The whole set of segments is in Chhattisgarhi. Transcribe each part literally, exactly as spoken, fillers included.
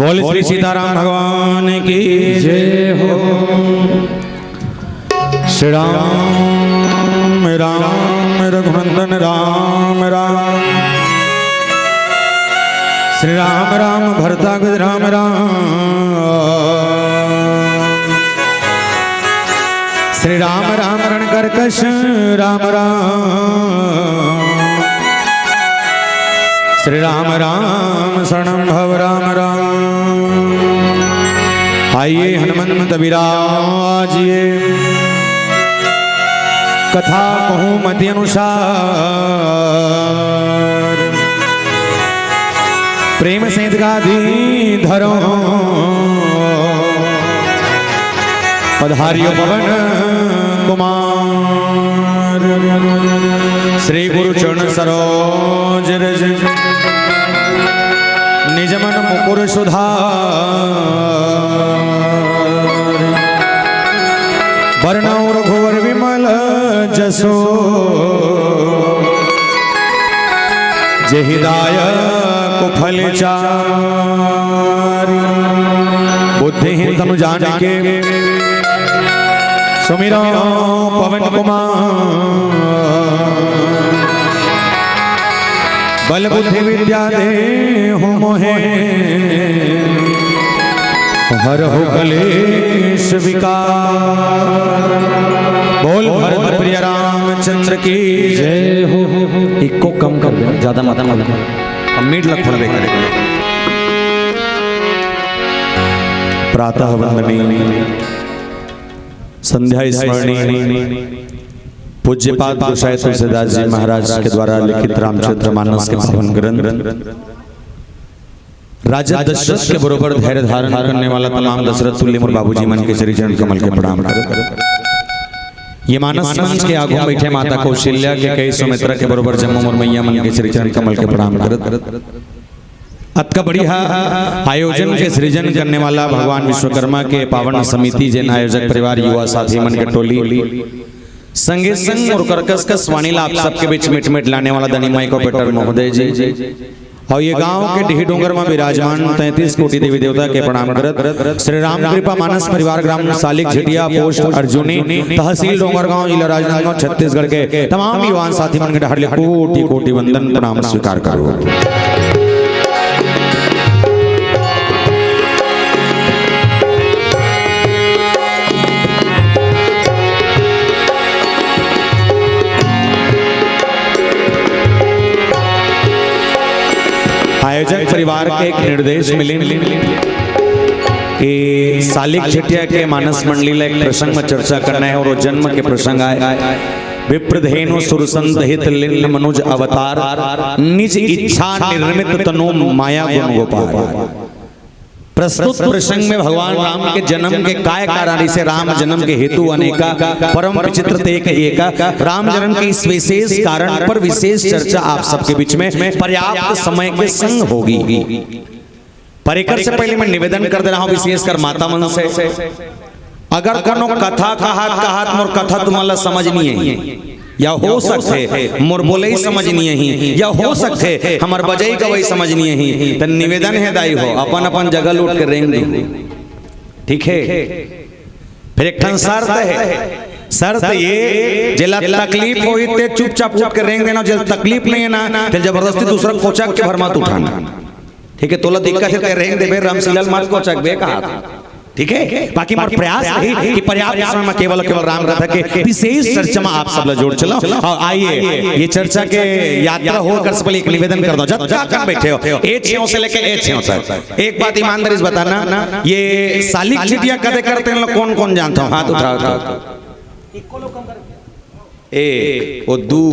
बोल श्री सीताराम भगवान की जय हो। श्री राम राम रघुनंदन राम राम। श्री राम राम भरताग्रज राम राम। श्री राम राम रणकर्कश राम राम। श्री राम राम शरणम भव राम राम। आइए हनुमंत विराजिए, कथा कहूँ मति अनुसार। प्रेम सहित गादी धरो पधारियो पवन कुमार। श्री गुरु चरण सरोज रज निज मन मुकुर सुधार। बरनउँ रघुवर विमल जसो जेहि दायक फल चारि। बुद्धिहीन तनु जानिके सुमिरउँ पवन कुमार। बल बुद्धि विद्या देहु मोहे हरहु कलेश विकार। बोल भरत प्रिय रामचंद्र की जय हो। इको कम कर दे, ज्यादा मत कर। अब मिड लग थोड़ा बेकार। प्रातः वंदनीय संध्या स्मरणीय पूज्यपाद गोसाई तुलसीदास जी महाराज के द्वारा लिखित रामचरित मानस के पावन ग्रंथ राजा दशरथ के बरोबर धैर्य धारण करने वाला तमाम दशरथ तुल्य मोर बाबूजी मन के श्री चरण कमल के प्रणाम करत। ये मानस मंच के आगू में बैठे माता कौशल्या के कई सुमित्रा के बरोबर जम्मो मोर मैया मन के श्री चरण कमल के प्रणाम करत। अतका बढ़िया आयोजन के सृजन करने वाला भगवान विश्वकर्मा के पावन समिति, जेन आयोजक परिवार, युवा साथी मन के टोली, संगे संग मोर करकस कस वाणी ला आप सबके बीच मिट मिट लाने वाला धनी माई को बेटर महोदय जी, अउ ये गांव के डीह डोंगर म विराजमान तैंतीस कोटि देवी देवता के प्रणाम करत श्री राम कृपा मानस परिवार ग्राम सालिक झिटिया पोस्ट अर्जुनी तहसील डोंगरगांव जिला राजनांदगांव छत्तीसगढ़ के तमाम युवान साथी मन के डहर ले कोटि कोटि वंदन प्रणाम स्वीकार करो। आयोजक परिवार के एक निर्देश मिलिन कि सालिक झिटिया के मानस मंडली ला एक प्रसंग में चर्चा करना है अउ वो जन्म के प्रसंग आय। विप्रधेनु सुरसंत हित लिन्न मनुज अवतार, निज इच्छा निर्मित तनु माया गुण गोपाल। प्रस्तुत प्रसंग में भगवान राम के जन्म के काय कारण, इसे राम जन्म के हेतु अनेका परम विचित्र ते कहिए का, राम जन्म के इस विशेष कारण पर विशेष चर्चा आप सबके बीच में पर्याप्त समय के संग होगी। पर एकर से पहले मैं निवेदन कर दे रहा हूँ विशेषकर माता मन से, अगर कोनो कथा कहत कहत मोर कथा तुमन ला समझ नहीं आई, या हो सकथे मोर बोलई समझ नहीं आही, या हो सकथे हमर बजई गवई समझ नहीं आही, त निवेदन हे दाई हो, अपन अपन जगह लूट के रेंग दू, ठीक है? फिर एक ठन शर्त है, शर्त ये, जेला तकलीफ होही ते चुपचाप उठ के रेंग देना, जेला तकलीफ नहीं है ना, ते जबरदस्ती दूसरा कोचक के भर मत उठाना, ठीक है? तोला दिक्कत है ते रेंग देबे, रामशीला ल मत कोचक बे कहा। ठीक है, बाकी मोर प्रयास रही कि पर्याप्त समय में केवल केवल राम कथा के विशेष चर्चा में आप सब ला जोड़ चलो। और आइए, ये चर्चा के यात्रा हो कर से पहले एक निवेदन कर दो, जब तक कन बैठे हो, ए छेव से लेके ए छेव तक, एक बात ईमानदारी से बताना, ये सालिक झिटिया कदे करते हैं लोग, कौन कौन जानता हो, हाथ उठाओ तो। एक, वो दू,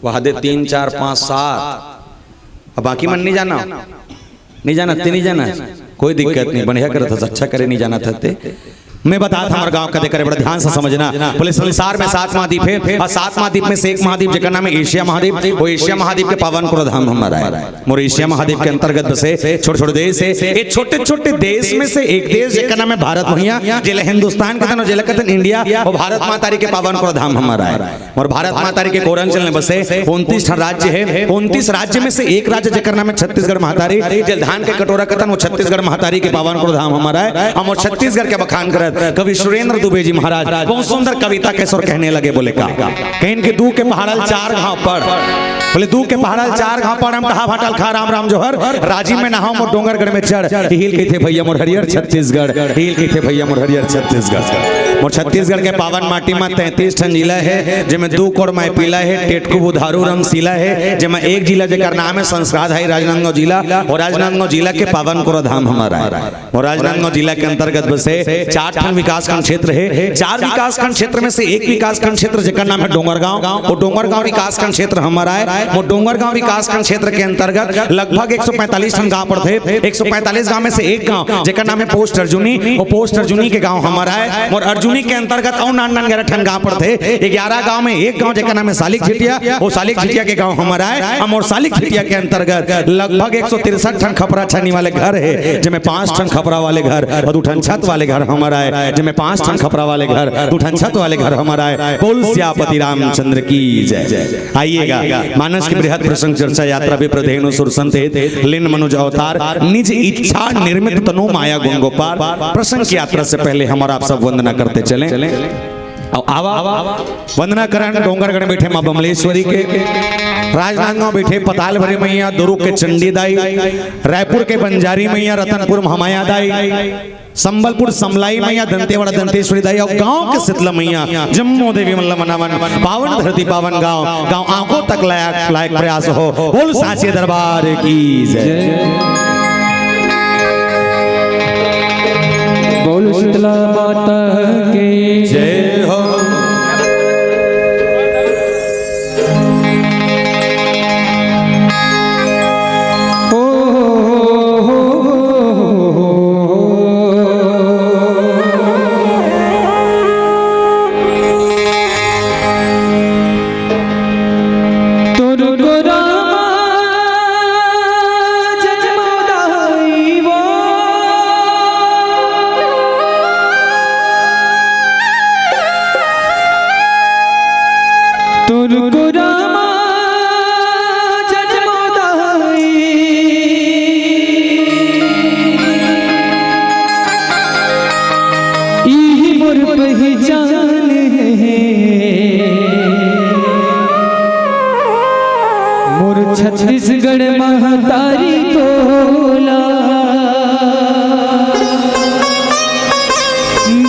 वहादे तीन, चार, पाँच, सात, अब बाकी मन नहीं जाना। नहीं जाना, ते नहीं जाना, कोई दिक्कत नहीं, बढ़िया करत हस, अच्छा करे नहीं जाना था ते। मैं बतात हंव हमर गांव कते करे, बड़ा ध्यान से समझना। बोले, संसार में सात महाद्वीप हे, अउ सात महाद्वीप में से एक महाद्वीप जेकर नाम हे एशिया महाद्वीप, वो एशिया महाद्वीप के पावन कुरा धाम हमर आय। मोर एशिया महाद्वीप के अंतर्गत बसे छोटे-छोटे देश हे। ये छोटे-छोटे देश में से एक देश जेकर नाम हे भारत भुइयां, जेला हिंदुस्तान कथन, जेला कथन इंडिया, वो भारत माता री के पावन कुरा धाम हमर आय। मोर भारत माता री के कोरांचल में बसे उनतीस ठन राज्य हे। उनतीस राज्य में से एक राज्य जेकर नाम हे छत्तीसगढ़ महतारी, जेला धान के कटोरा कथन, वो छत्तीसगढ़ महतारी के पावन कुरा धाम हमर आय। हम वो छत्तीसगढ़ के बखान करत कवि सुरेंद्र दुबे जी महाराज बहुत सुंदर कविता के सुर कहने लगे, बोले का? कहिन कि दू के पहाड़ल चार घांव पड़, बोले, दू के पहाड़ल चार घांव पड़, हम कहा भाटल खा राम राम जोहर, राजिम में नहाव मोर डोंगरगढ़ में चढ़। हिल कहिथे भैया मोर हरियर छत्तीसगढ़, हिल कहिथे भैया मोर हरियर छत्तीसगढ़। मोर छत्तीसगढ़ के पावन माटी में तैंतीस ठन जिला हे, जेमे दू कोर माई पीला हे, टेटकू बुधारू रमसीला हे, जेमे एक जिला जेकर नाम हे संस्कारधारी राजनांदगांव जिला, अउ राजनांदगांव जिला के पावन कुरा धाम हमर आय। अउ राजनांदगांव जिला के अंतर्गत बसे चार ठन विकासखंड क्षेत्र हे। चार विकासखंड क्षेत्र में से एक विकासखंड क्षेत्र जेकर नाम हे डोंगरगांव, वो डोंगरगांव विकासखंड क्षेत्र हमर आय। वो डोंगरगांव विकासखंड क्षेत्र के अंतर्गत लगभग एक सौ पैंतालीस ठन गांव पड़थे। एक सौ पैंतालीस गांव में से एक गांव जेकर नाम हे पोस्ट अर्जुनी, वो पोस्ट अर्जुनी के गांव हमर आय। अउ अर्जुनी के अंतर्गत अउ नान नान ग्यारह ठन गांव पड़थे। ग्यारह गांव में एक गांव जेकर नाम हे सालिक झिटिया, वो सालिक झिटिया के गांव हमर आय। अउ मोर सालिक झिटिया के अंतर्गत लगभग एक सौ तिरसठ ठन खपरा छानी वाले घर हे, जेमे पांच ठन खपरा वाले घर अउ दू ठन छत वाले घर हमर आय, जेमे पांच ठन खपरा वाले घर, दू ठन छत वाले घर हमर आय। बोल सियापति रामचंद्र की जय। आइएगा, मानस की बृहत प्रसंग चर्चा यात्रा विप्रधेनु सुर संत हित, लीन मनुज अवतार, निज इच्छा निर्मित तनु माया गुण गोपाल। प्रसंग की यात्रा से पहले हमर आप सब वंदना करते चलें। अउ आवा, वंदना करन डोंगरगढ़ में बइठे माँ बमलेश्वरी के, राजनांदगांव बइठे पताल भरी मैया, दुर्ग के चंडी दाई, रायपुर के बंजारी मैया, रतनपुर महामाया दाई, संबलपुर समलाई मैया, दंतेवाड़ा दंतेश्वरी दाई अउ गांव के शीतला मैया, जम्मो देवी मन ल मनावन। पावन धरती पावन गांव, गांव आंखों तक लायक, लायक प्रयास हो। बोल सांची दरबार की जय। बोल शीतला माता की जय हो। ओ हो हो हो हो। तोर को रामा जन्मदाई वो। तोर को रामा जन्मदाई। इही मोर पहचान हे। मोर छत्तीसगढ़ महतारी तोला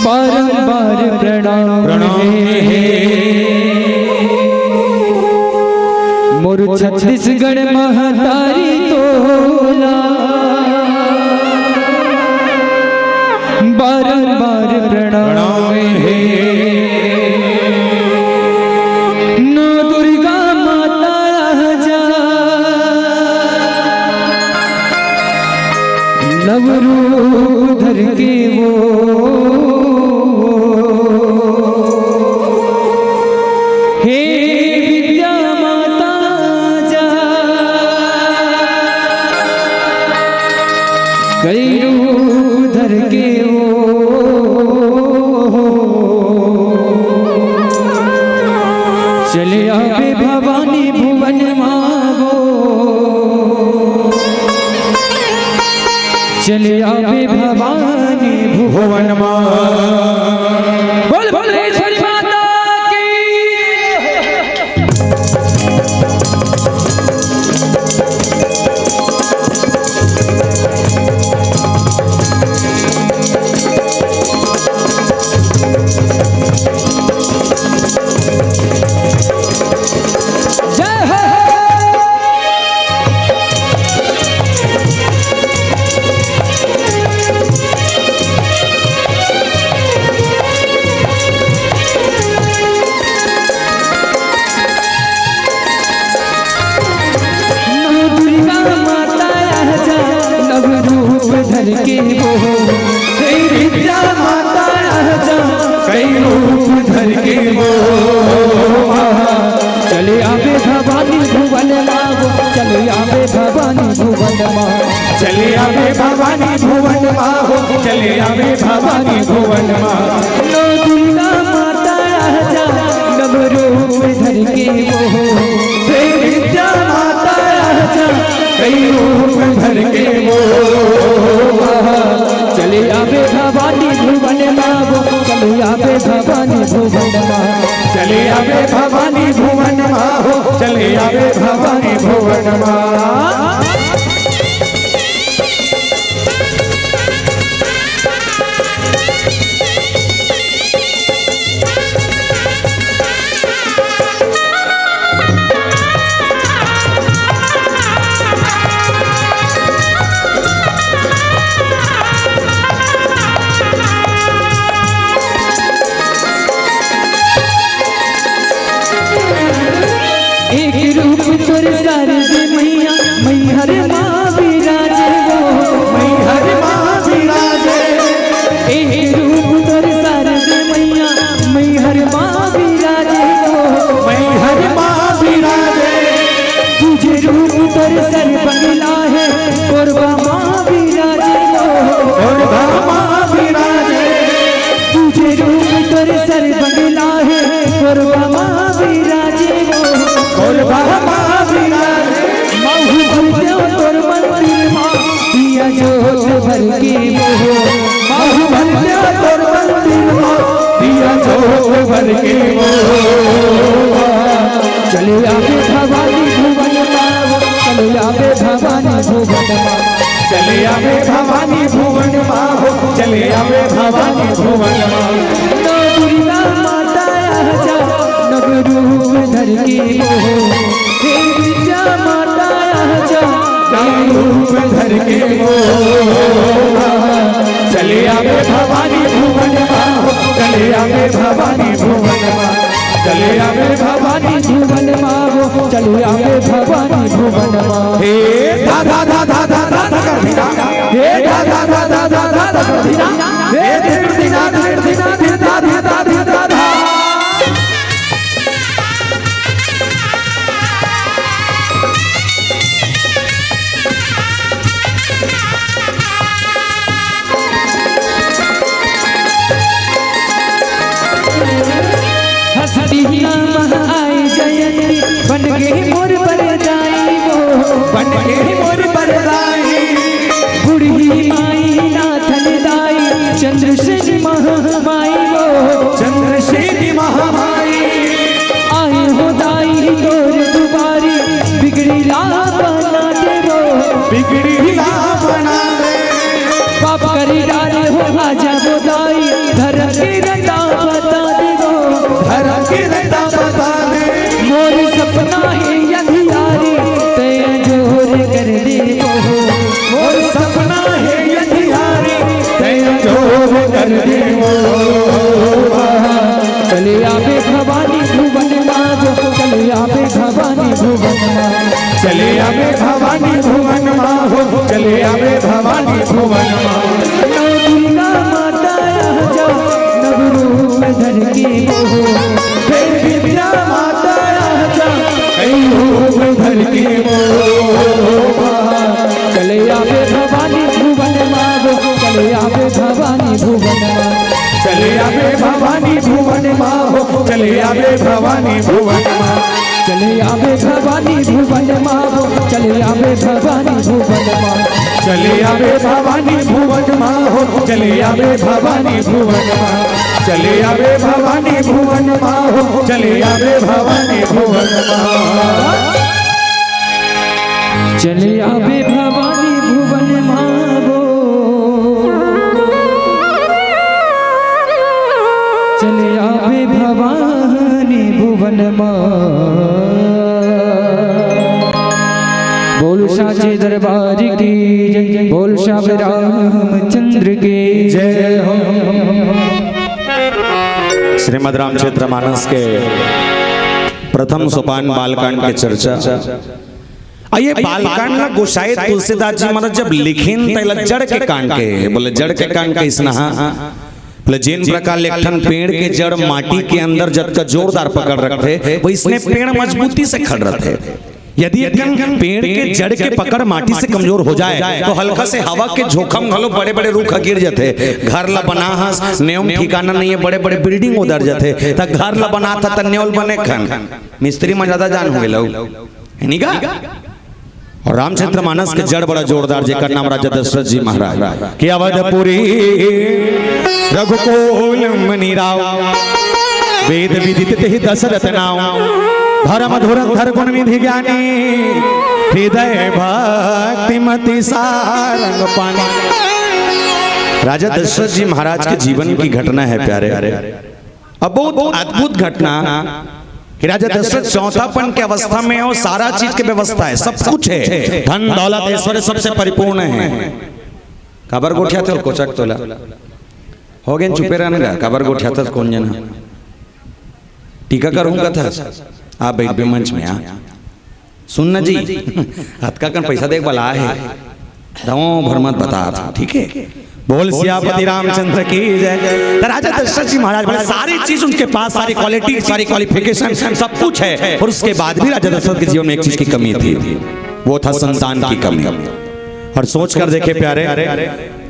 बारंबार प्रणाम प्रणाम हे। मोर छत्तीसगढ़ महतारी तोला बारंबार प्रणाम हे। नौ दुर्गा माता आजा, नव रूप धर के वो, हे विद्या माता आजा, कई रूप धर के वो। चले आवे भवानी भुवन माँ वो। चले आवे भवानी भुवन माँ। बोल बोल ईश्वरी माता की। जय हो। चले आवे भवानी भुवन मा हो, चले आवे भवानी भुवन मा। नौ दुर्गा माता आजा, नव रूप धर के वो हो। हे विद्या माता आजा, कई रूप धर के वो। चले आवे भवानी भुवन मा वो, चले आवे भवानी भुवन मा। चले आवे भवानी भुवन मा हो, चले आवे भवानी भुवन मा। एक रूप तोर शारदे मैया, मैहर मा विराजे वो। मैहर मा विराजे। एक रूप तोर शारदे मैया, मैहर मा विराजे वो। मैहर मा विराजे। तुझे रूप तोर सर बंगला है, कोरबा मा विराजे वो। कोरबा मा विराजे। तुझे रूप तोर सर बंगला है, कोरबा मा विराजे वो। कोरबा मा विराजे। महू भर देव तोर मंदिर मा, दिया जोत भर के वो। महू भर देव तोर मंदिर मा, दिया जोत भर के वो। चले आवे भवानी भुवन मा वो, चले आवे भवानी भुवन मा। चले आवे भवानी भुवन मा हो, चले आवे भवानी भुवन मा। नौ दुर्गा माता आजा, नव रूप धर के वो। हे विद्या माता आजा, नव रूप धर के वो। चले आवे भवानी भुवन मा हो, चले आवे भवानी भुवन मा। चले आवे भवानी भुवन मा वो, चले आवे भवानी भुवन मा। हे धा धा धा धा धा धा धा कर दीना। हे धा धा धा धा धा धा धा कर दीना। हे धिर दीना, धिर दीना, धिर धा धिर धा धिर धा धा। हंसती नाम आई जयंती, बन के मोर बरदाई वो। बन के मोर बरदाई। बूढ़ी माई नाथन दाई, चंद्रसेनी महामाई वो। चंद्रसेनी महामाई। आए हो दाई तोर दुबारी, बिगड़ी ला बना दे वो। बिगड़ी ला बना दे। पाप करी डारे हो आजा वो दाई, धर्म के रता बता दे वो। धर्म के रता बता दे। मोर सपना है अंधियारी, तै अंजोर कर दे वो। मोर सपना है अंधियारी, तै अंजोर कर दे वो। चले आवे भवानी भुवन मा वो, चले आवे भवानी भुवन मा। चले आवे भवानी भुवन मा हो, चले आवे भवानी भुवन मा। नौ दुर्गा माता आजा, नव रूप धर के वो। हे विद्या माता आजा, कई रूप धर के वो। चले आवे भवानी भुवन मा वो, चले आवे भवानी भुवन मा। चले आवे भवानी भुवन मा हो, चले आवे भवानी भुवन मा। चले आवे भवानी भुवन मा वो, चले आवे भवानी भुवन मा। चले आवे भवानी भुवन मा हो, चले आवे भवानी भुवन मा। चले आवे भवानी भुवन मा हो, चले आवे भवानी भुवन मा। चले आवे भवानी भुवन मा वो। चले आवे भवानी भुवन मा। बोल साचे दरबार की जय, बोल श्याम रामचंद्र की जय हो। श्रीमद् रामचरित मानस के प्रथम सोपान बालकांड के चर्चा। अउ ये बालकांड ला गोसाई तुलसीदास जी महाराज जब लिखिन, त एला जड़ के कांड के, बोले, जड़ के कांड के इसना, बोले, जेन प्रकार ले एक ठन पेड़ के जड़ माटी के अंदर जतका जोरदार पकड़ रखथे, वइसने पेड़ मजबूती से खड़ रथे। यदि एक ठन पेड़ के जड़ के पकड़ माटी से कमजोर हो जाए, तो हल्का से हवा के झोंका म घलो बड़े-बड़े रूख ह गिर जथे। घर ला बना हस, नेम ठिकाना नहीं है, बड़े-बड़े बिल्डिंग उधर जथे, त घर ला बनात ह त नेवल बने खन। मिस्त्री म ज्यादा जान हो गेलऊ, है नी गा? और रामचरितमानस के जड़ बड़ा जोरदार, जेकर नाम राजा दशरथ जी महाराज। कि अवधपुरी रघुकुल मुनि राव, वेद विदित तेहि दशरथ नाव। धर्म धुरंधर गुण निधि ज्ञानी, हृदय भक्ति मति सारंग पानी। राजा दशरथ जी महाराज के जीवन की घटना है प्यारे, अब बहुत अद्भुत घटना कि राजा दशरथ चौथापन के अवस्था में हो, सारा चीज के व्यवस्था है, सब कुछ है, धन दौलत ऐश्वर्य सबसे परिपूर्ण है। काबर गोठियाथस कोचक तोला? हो गेन, चुपे रहना गा, काबर गोठियाथस कोन जना? टीका करूंगा था। आप बैठ बे मंच में, आ। सुन न जी, अतका कन पैसा देख बला है, दवों भर मत बता था, ठीक है? बोल सियापति रामचंद्र की जय। तो राजा दशरथ जी महाराज बोले, सारी चीज उनके पास, सारी क्वालिटी, सारी क्वालिफिकेशन, सब कुछ है, और उसके बाद भी राजा दशरथ के जीवन में एक चीज की कमी थी, वो था संतान की कमी। और सोच कर देखे प्यारे,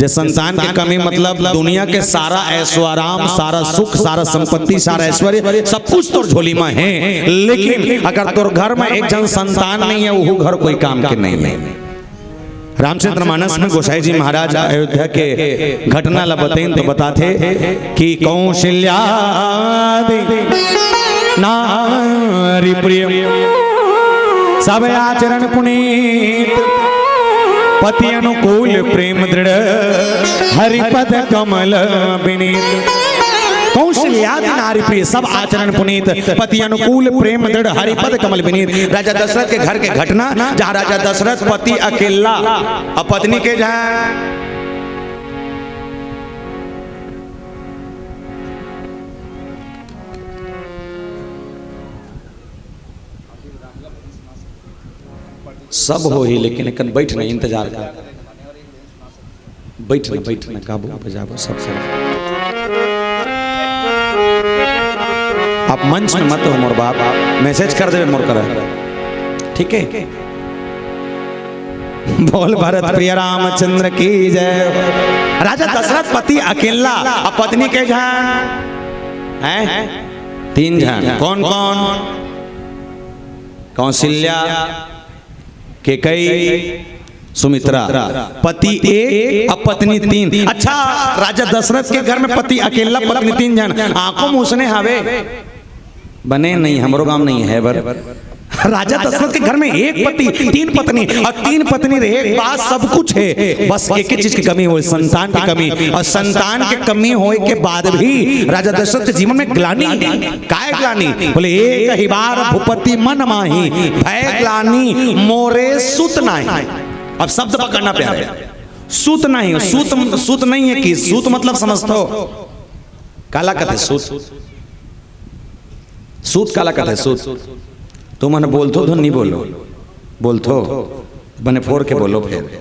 जे संतान के कमी मतलब दुनिया के सारा ऐश्वर्य, सारा सुख, सारा संपत्ति, सारा ऐश्वर्य, सब कुछ तोर झोली में है, लेकिन अगर तोर घर में एक जन संतान नहीं है, वो घर कोई काम के नहीं है। रामचरितमानस में गोसाई जी महाराज अयोध्या के घटना ला बतेन तो बताथे कि कौशल्यादि नारी प्रिय, सब आचरण पुनीत, पति अनुकूल प्रेम दृढ़, हरिपद कमल विनीत। कौशल्यादि नारी प्रिय, सब आचरण पुनीत, पति अनुकूल प्रेम दृढ़, हरिपद कमल विनीत। राजा दशरथ के घर के घटना, जहाँ राजा दशरथ पति अकेला, अब पत्नी के जहाँ सब होही, लेकिन एकन बैठ नहीं, इंतजार कर। बैठ न, बैठ न, गाबो बजाबो सब कर। आप मंच में मत हो मोर बाप, मैसेज कर देवे मोर करा, ठीक है? बोल भरत प्रिय रामचंद्र की जय। राजा दशरथ पति अकेला, अब पत्नी के झन हैं, तीन झन। कौन कौन? कौशल्या, कैकेयी, सुमित्रा। पति एक, अब पत्नी तीन। अच्छा, राजा दशरथ के घर में पति अकेला, पत्नी तीन झन, आंखों में उसने हावे। बने नहीं, हमरो गांव नहीं है बर। राजा दशरथ के घर में एक पति, तीन पत्नी, और तीन पत्नी रहे, एक बात, सब कुछ है, बस एक ही चीज की कमी होय, संतान की कमी। और संतान के कमी होय के बाद भी राजा दशरथ के जीवन में ग्लानि, काय ग्लानि? बोले, एक ही बार भूपति मन माही, भय ग्लानि मोरे सुत नाही। अब शब्द पकड़ना प्यारे, सुत नहीं, सुत, सुत नहीं है कि, सुत मतलब समझथो, काला कथे सुत? सूत काला कथे? सूत। तुमन बोलथो धुन नहीं बोलो, बोलथो, बने फोर के बोलो फिर।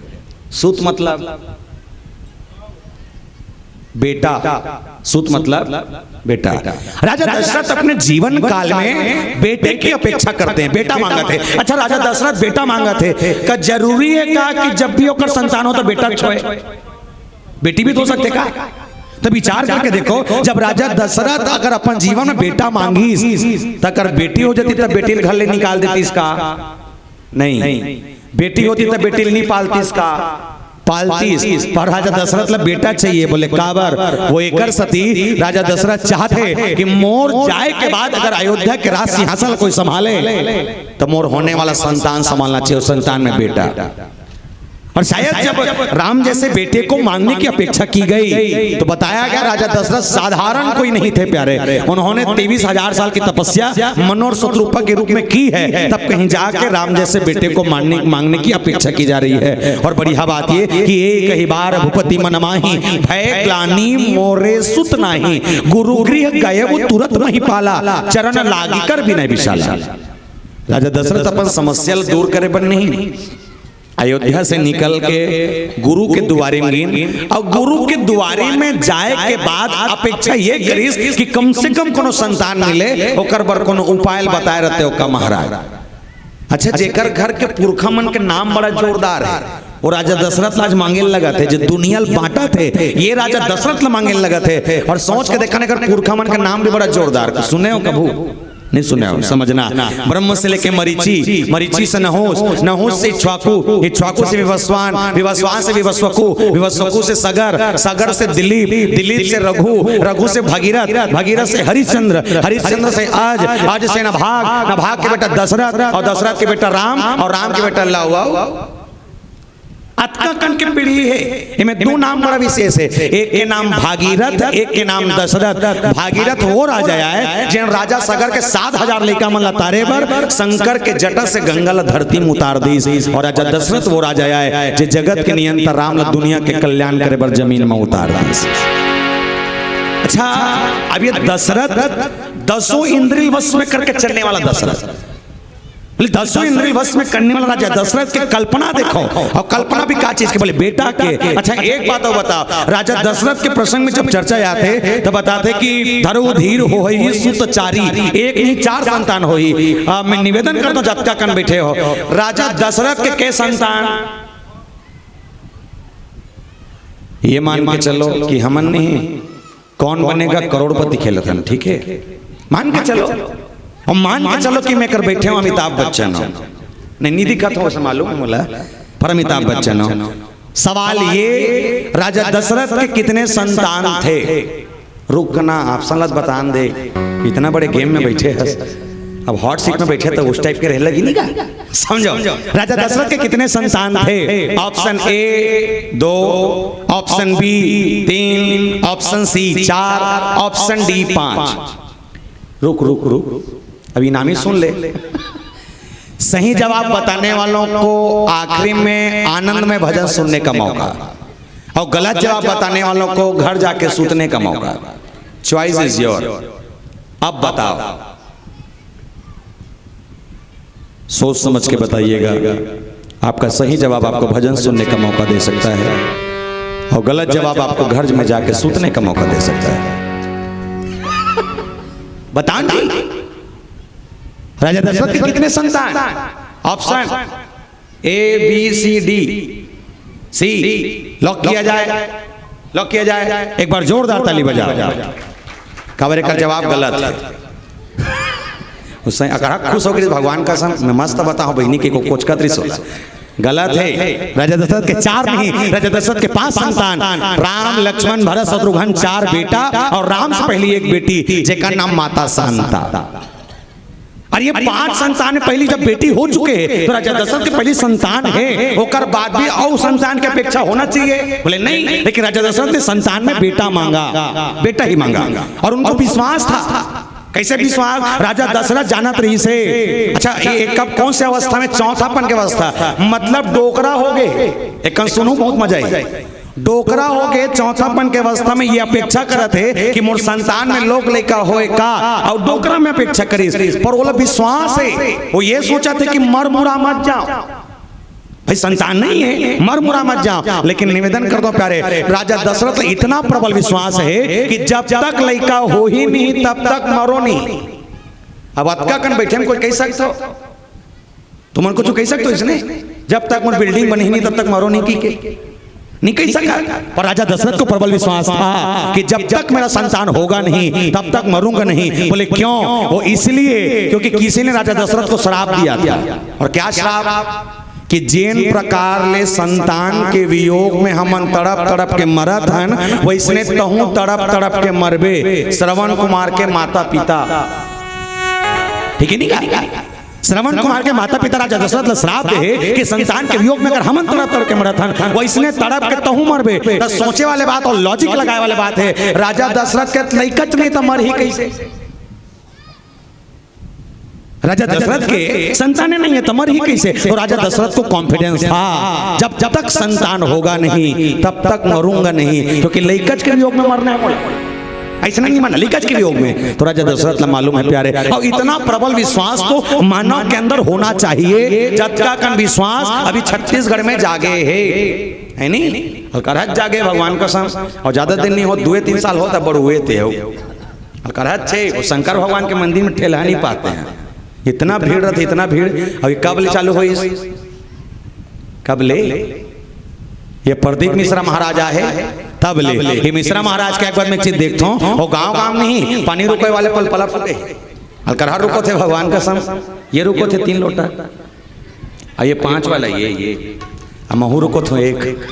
सूत मतलब बेटा, सूत मतलब बेटा। राजा दशरथ अपने जीवन काल में बेटे की अपेक्षा करते हैं, बेटा मांगत है। अच्छा, राजा दशरथ बेटा मांगत है, का जरूरी है का कि जब भी ओकर संतान हो तो बेटा छोए? बेटी भी तो हो सकथे का? तो विचार करके देखो, जब राजा दशरथ अगर अपन जीवन में बेटा मांगिस, त अगर बेटी हो जाती, तब बेटी ल घर ले निकाल देतिस का? नहीं। बेटी होती, तब बेटी ल नहीं पालतिस का? पालतिस। पर राजा दशरथ ला बेटा चाहिए, बोले काबर? वो एकर सती राजा दशरथ चाहत हे कि मोर जाए के बाद अगर अयोध्या के राज सिंहासन कोई संभाले, तो मोर होने वाला संतान संभालना चाहिए, उस संतान में बेटा। और शायद जब राम जैसे बेटे को मांगने की अपेक्षा की गई, तो बताया गया, राजा दशरथ साधारण कोई नहीं थे प्यारे। उन्होंने तेईस हजार साल की तपस्या मनोर शतरूपा के रूप में की है, तब कहीं जाके राम जैसे बेटे को मांगने, मांगने की अपेक्षा की जा रही है। और बढ़िया बात ये कि एक ही बार भूपति मन माही, भय ग्लानि मोरे सुत नाही, गुरु गृह गए वो तुरत महीपाला, चरण लागी कर विनय विशाला। राजा दशरथ अपन समस्या ल दूर करे बर नहीं, अयोध्या से निकल के गुरु के दुआरे में गिन, और गुरु के दुआरे में जाए के बाद अपेक्षा ये करिस कि कम से कम कोनो संतान मिले, ओकर बर कोनो उपाय बताए रहते ओका महाराज। अच्छा, जेकर घर के पुरखा मन के नाम बड़ा जोरदार हे, वो राजा दशरथ ला आज मांगे लगत हे, जे दुनिया ल बांटत हे, ये राजा दशरथ ला मांगे लगत हे। और सोच के देखा ना, अगर पुरखा मन के नाम भी बड़ा जोरदार, सुने हो कभू? नहीं सुने हो, समझना। ब्रह्म से लेके मरीचि, मरीचि से नहुस, नहुस से इक्ष्वाकु, इक्ष्वाकु से विवस्वान, विवस्वान से विवस्वकु, विवस्वकु से सगर, सगर से दिलीप, दिलीप से रघु, रघु से भगीरथ, भगीरथ से हरिश्चंद्र, हरिश्चंद्र से अज, अज से नभाग, नभाग के बेटा दशरथ, और दशरथ के बेटा राम, और राम के बेटा लव। अतका कन के पीढ़ी हे, एमे दू नाम बड़ा विशेष हे, एक के नाम भागीरथ, एक के नाम दशरथ। भागीरथ वो राजा आय, जेन राजा सगर के सात हजार लइका मन ला तारे बर शंकर के जटा से गंगा ला धरती में उतार दीस, और राजा दशरथ वो राजा आय, जे जगत के नियंता राम ला दुनिया के कल्याण करे बर जमीन में उतार दीस। अच्छा, अब ये दशरथ दसों इंद्रिय वश में करके चलने वाला दशरथ, बोले, दसों इंद्रिय वश में करने वाला राजा दशरथ के कल्पना देखो, और कल्पना भी का चीज के, बोले, बेटा के। अच्छा, एक बात और बताओ, राजा दशरथ के प्रसंग में जब चर्चा आथे, तो बताथे कि धरहु धीर होहइ सुत चारि, एक नहीं चार संतान होही। आ, मैं निवेदन करता हूँ, जतका कन बैठे हो, राजा दशरथ के के संतान? ये मान के चलो कि हमन नहीं, कौन बनेगा करोड़पति खेलत हन, ठीक है, मान के चलो। और मान के चलो कि मैं कर बैठे हूँ अमिताभ बच्चन हो, नहीं, नहीं दिखत हो, वैसे मालूम है मोला, पर अमिताभ बच्चन हो। सवाल ये, राजा दशरथ के कितने संतान थे? रुकना, ऑप्शन लस बतान दे, इतना बड़े गेम में बैठे हस, अब हॉट सीट में बैठे तो उस टाइप के रहे लगी नहीं का? समझो, राजा दशरथ के कितने संतान थे? ऑप्शन ए दो, ऑप्शन बी तीन, ऑप्शन सी चार, ऑप्शन डी पांच। रुक रुक रुक, अभी नाम ही सुन ले। सही जवाब बताने वालों को आखिरी में आनंद में भजन सुनने का मौका, और गलत जवाब बताने वालों को घर जाके सूतने का मौका। Choice is your. अब बताओ, सोच समझ के बताइएगा। आपका सही जवाब आपको भजन सुनने का मौका दे सकता है, और गलत जवाब आपको घर में जाके सूतने का मौका दे सकता है। बतान जी, राजा दशरथ के कितने संतान? Option A, B, C, D. C lock किया जाए, लॉक किया जाए। एक बार जोरदार ताली बजाओ। काबर एकर जवाब गलत है। उसने अकड़हा खुश हो गई, भगवान कसम, मैं मस्त बताऊं बहिनी के को कोचकत रिस होला। गलत है। राजा दशरथ के चार नहीं, राजा दशरथ के पांच संतान, राम, लक्ष्मण, भरत, शत्रुघ्न, चार बेटा, और राम से पहली एक बेटी, जेकर नाम माता शांता। और ये पांच संतान में पहली जब बेटी हो चुके हैं, तो राजा दशरथ के पहली संतान है, ओकर बाद भी और संतान की अपेक्षा होना चाहिए? बोले, नहीं। लेकिन राजा दशरथ ने संतान में बेटा मांगा, बेटा ही मांगा, और उनको विश्वास था। कैसे विश्वास? राजा दशरथ जानत रहिस हे। अच्छा, ये कब, कौन से अवस्था में? चौथापन के अवस्था, मतलब डोकरा हो गए। एक कन सुनू, बहुत मजा आई। डोकरा हो गए, चौथापन के अवस्था में ये अपेक्षा करत हे कि मोर संतान में लोग लइका होए का, और डोकरा में अपेक्षा करिस, पर ओला विश्वास हे, वो ये सोचत हे कि मर मुरा मत जाओ, भाई, संतान नहीं है, मर मुरा मत जाओ। लेकिन निवेदन कर दो प्यारे, राजा दशरथ इतना प्रबल विश्वास है कि जब तक लइका होही नहीं, तब तक मरो नहीं। अब अतका कन बैठे में कोई कह सकते हो? तुमन कुछ कह सकते हो इसने? जब तक मोर बिल्डिंग बनी नहीं, तब तक मरो नहीं की के? नहीं कह सका। पर राजा दशरथ को प्रबल विश्वास था कि जब तक मेरा संतान होगा नहीं, तब तक मरूंगा नहीं। बोले, क्यों? वो इसलिए क्योंकि किसी ने राजा दशरथ को श्राप दिया था। और क्या श्राप? कि जेन प्रकार ले संतान के वियोग में हमन तड़प तड़प के मरत हन, वैसने तहूं तड़प तड़प के मरबे, श्रवण कुमार के माता पिता। ठीक है, नहीं कहा? श्रवण कुमार के माता पिता राजा दशरथ ला श्राप दे हे कि संतान के वियोग में अगर हमन तड़प तड़प के मरत हन, वैसने तड़प के तहूं मरबे। त सोचे वाले बात और लॉजिक लगाए वाले बात है। राजा दशरथ के लइकच नहीं, त मर ही कैसे? राजा दशरथ के संताने नहीं है, त मर ही कैसे? तो राजा दशरथ को कॉन्फिडेंस था, जब जब तक संतान होगा नहीं, तब तक मरूंगा नहीं, क्योंकि लइकच के वियोग में मरना है बोला। ऐसा नहीं माना, लइकच के वियोग में। तो राजा दशरथ ला मालूम है प्यारे, और इतना प्रबल विश्वास तो मानव के अंदर होना चाहिए, जतका कन विश्वास अभी छत्तीसगढ़ में जागे है, है नहीं? अलकरहत जागे, भगवान कसम। और ज्यादा दिन नहीं हो, दुए तीन साल होता, बड़ हुए थे हो। अलकरहत छे, वो शंकर भगवान के मंदिर में ठेलहा नहीं पाते हैं। इतना भीड़ रहिथे, इतना भीड़। अभी कब ले चालू होइस? कब ले? ये प्रदीप मिश्रा महाराज आहे, तब ले। ये मिश्रा महाराज के एक बार मैं एक चीज देखथों, वो गांव गांव नहीं, पानी रुकोय वाले पल पलट फूटे। अलकरहा रुकोथे, भगवान कसम, ये रुकोथे तीन लोटा। अउ ये पांच वाला, ये, ये। अउ महूं रुकोथों एक।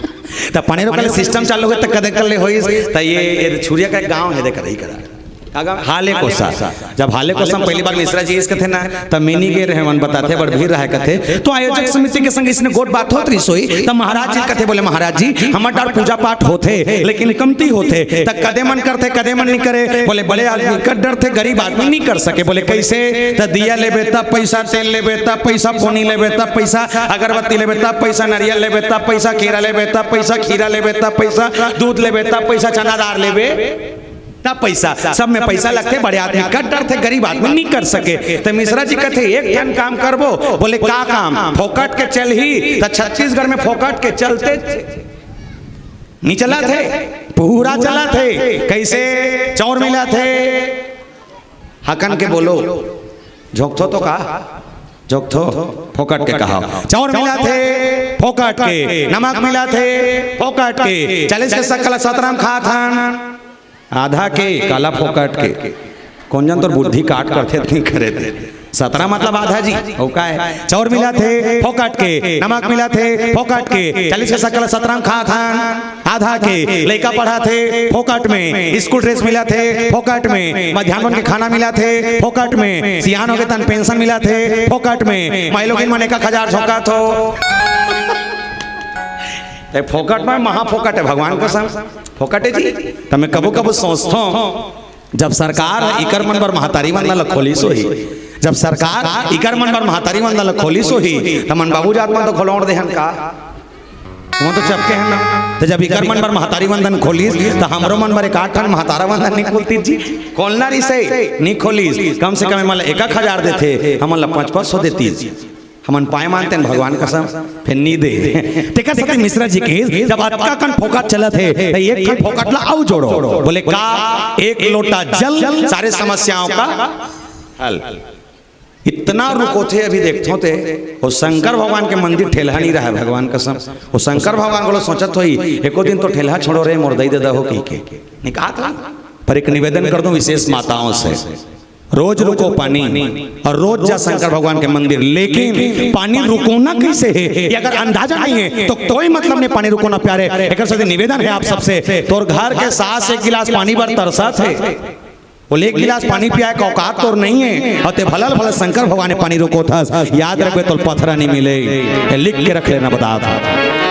त पानी रोके के सिस्टम चालू होगे, त कदे कर ले होइस, त ये, ये छुरिया के गांव हे, देख रही करा। का गांव? हालेकोसा। जब हालेकोसा म पहली बार मिश्रा जी आइस कथे ना, त मैं नइ गे रहेंव, मन बताथे, बड़ भीड़ रहय कथे। त आयोजक समिति के संग अइसने गोठ बात होत रहिस होही, त महाराज जी कथे, बोले, "महाराज जी, हमर डाहर पूजा पाठ होथे, लेकिन कमती होथे, त कदे मन करथे, कदे मन नइ करे।" बोले, "बड़े आदमी कर डरथे, गरीब आदमी नइ कर सके।" बोले, "कइसे?" त दिया लेबे तब पइसा, तेल लेबे तब पइसा, पोनी लेबे तब पइसा, अगरबत्ती लेबे तब पइसा, नरियल लेबे तब पइसा, केरा लेबे तब पइसा, खीरा लेबे तब पइसा, दूध लेबे तब पइसा, चना दार लेबे तब पइसा, सब में पइसा लगथे। बड़े आदमी कर डरथे, गरीब आदमी नइ कर सके। त मिश्रा जी कथे, "एक ठन काम करबो।" बोले, "का काम?" "फोकट के चलही।" त छत्तीसगढ़ में फोकट के चलथे, नइ चलत हे, पूरा चलत हे। कइसे? चाउर मिलत हे, हकन के बोलो, झोंकथो तो का? झोंकथो, फोकट के कहा। चाउर मिलत हे, फोकट के। नमक मिलत हे, फोकट के। चालीस के सक्कल सतरा म खात हन, आधा के। काला फोकट के? कोन जन तोर बुद्धि काट करथे, त नइ करे दे। सतरा मतलब आधा जी, अउ काय? चाउर मिलत हे, फोकट के। नमक मिलत हे, फोकट के। चालीस के सक्कल सतरा म खात हन, आधा के। लइका पढ़त हे, फोकट में। स्कूल ड्रेस मिलत हे, फोकट में। मध्यान्ह भोजन के खाना मिलत हे, फोकट में। सियान होगे तहन पेंशन मिलत हे, फोकट में। माईलोगिन मन एक एक हजार झोंकत हो। ए, फोकट में, महा फोकट हे, भगवान कसम, फोकट हे जी। त मैं कभू कभू सोचथों, जब सरकार ह इकर मन बर महतारी वंदन ल खोलिस होही, जब सरकार इकर मन बर महतारी वंदन ल खोलिस होही, त मन बाबू जात मन तो खोलोंड़ देहन का? ओमन तो चपके हन ना। त जब इकर मन बर महतारी वंदन खोलिस, त हमरो मन बर एक आध ठन महतारा वंदन नइ खोलतिस जी? खोलना रहिसे, नइ खोलिस। कम से कम एमन ल एक एक हजार देथे, हमन ल पाँच पाँच सौ देतिस। हमन पाए मानतेन भगवान कसम, फेर नइ दे। तेकर सेती मिश्रा जी कहिस, जब अतका कन फोकट चलत हे, त एक ठन फोकट ला अउ जोड़ो। बोले, "का?" "एक लोटा जल, सारे समस्याओं का हल।" इतना रुकोथे, अभी देखथों ते, ओ शंकर भगवान के मंदिर ठेलहा नइ रहय, भगवान कसम। ओ शंकर भगवान घलो सोचत होही, "एको दिन तो ठेलहा छोड़ों रे, मोर दई ददा हो," कहिके। नइ कहत होही। पर एक निवेदन कर दूं विशेष माताओं से, रोज रुको पानी अउ रोज जा शंकर भगवान के मंदिर, लेकिन पानी रुकोना कइसे हे, ये अगर अंदाजा नइ हे, त कोई मतलब नइ पानी रुकोना, प्यारे। एकर सेती निवेदन हे आप सबसे, तोर घर के सास एक गिलास पानी बर तरसत हे, बोले, "एक गिलास पानी पियाए के औकात तोर नइ हे, अउ तें भला ल भला शंकर भगवान के पानी रुकोथस, याद रखबे, तोला पथरा नइ मिले।" ये लिख के रख लेना, बतात हंव।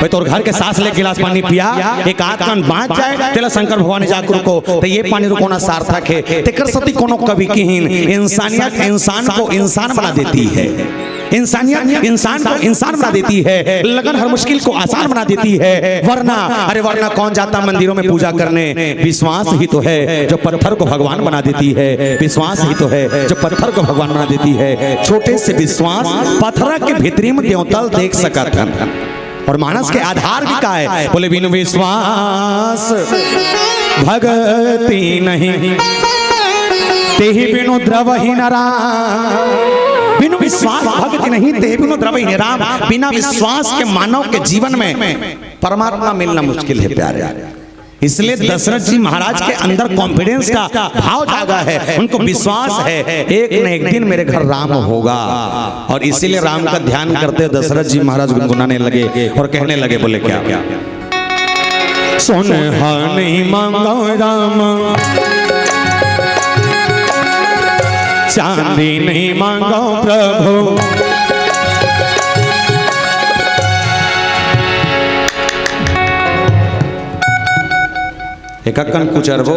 भाई, तोर घर के सास ल एक गिलास पानी पिया, एक आध कन बांच जाय, तेला शंकर भगवान जाके रुको, त ये पानी रुकोना सार्थक हे। तेकर सेती कोनो कवि किहिन, "इंसानियत इंसान को इंसान बना देती है।" इंसानियत इंसान को इंसान बना देती है, लगन हर मुश्किल को आसान बना देती है। वरना, अरे वरना कौन जाता मंदिरों में पूजा करने? विश्वास ही तो है जो पत्थर को भगवान बना देती है, विश्वास ही तो है जो पत्थर को भगवान बना देती है। छोटे से विश्वास पथरा के भीतरी म देवता ल देख सकत हन। अउ मानस के आधार भी का हे? बोले, "बिनु विश्वास भगति नहीं, तेहि बिनु द्रवहीन राम।" बिनु विश्वास भगति नहीं, तेहि बिनु द्रवहीन राम। बिना विश्वास के मानव के जीवन में परमात्मा मिलना मुश्किल हे, प्यारे। इसलिए दशरथ जी महाराज के अंदर कॉन्फिडेंस का भाव जागा है, उनको विश्वास है, एक न एक दिन मेरे घर राम होगा। और इसीलिए राम का ध्यान करते दशरथ जी महाराज गुनगुनाने लगे और कहने लगे, बोले क्या? सोनहा नहीं मांगो राम, चांदी नहीं मांगो प्रभु। एक कन कुचरबो,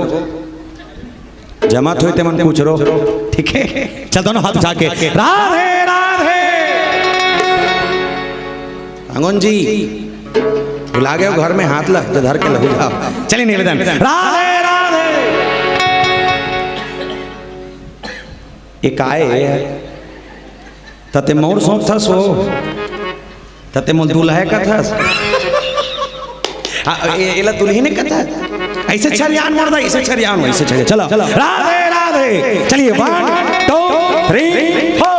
जमत होय ते मन कुचरो, ठीक हे? चल, दोनों हाथ उठा के, राधे राधे। अंगन जी, भुला गेव घर में हाथ ला, त धर के लहू जाव। चलिए निवेदन, राधे राधे। ये काय हे? त तें मोर सोचथस ओ, त तें मोल दुलहा कथस। हाँ, ए-, एला दुलही नइ कथस। अइसे छरियान मोर दाई, अइसे छरियान, अइसे छरियान। चलो, राधे राधे। चलिए, one, two, Three, four.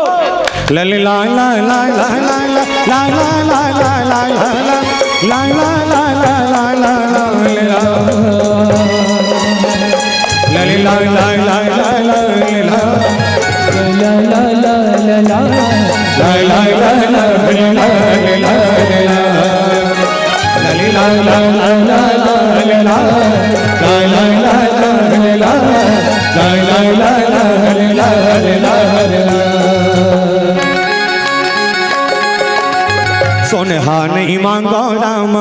सोनहा नहीं मांगो राम,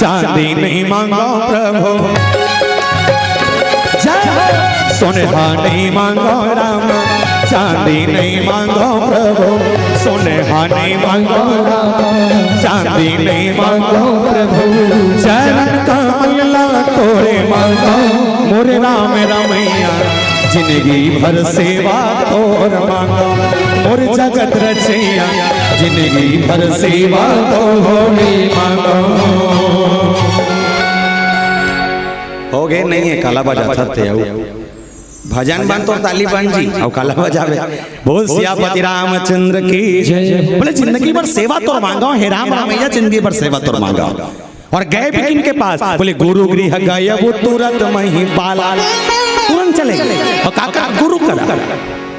चांदी नहीं मांगो प्रभु। जय हो। सोनहा नहीं मांगो राम, चांदी नहीं मांगो प्रभु। सोनहा नहीं मांगो राम, चांदी नहीं मांगो प्रभु। चरण कमल ला तोरे मांगो, मोरे राम रमैया। जिंदगी भर सेवा तोर मांगो, मोर जगत रचैया। जिंदगी भर सेवा तोरे मांगो। हो गए नहीं है, काला बजा सकते हो। भजन बन तो ताली बन जी, और काला बजावे। बोल सियापति रामचंद्र की जय। बोले, जिंदगी भर सेवा तोर मांगो, हे राम रमैया, जिंदगी भर सेवा तोर मांगो। और गए भी किनके पास? बोले, गुरु गृह गए वो तुरंत मही पाला। तुरंत चले गए। और का करा? गुरु करा।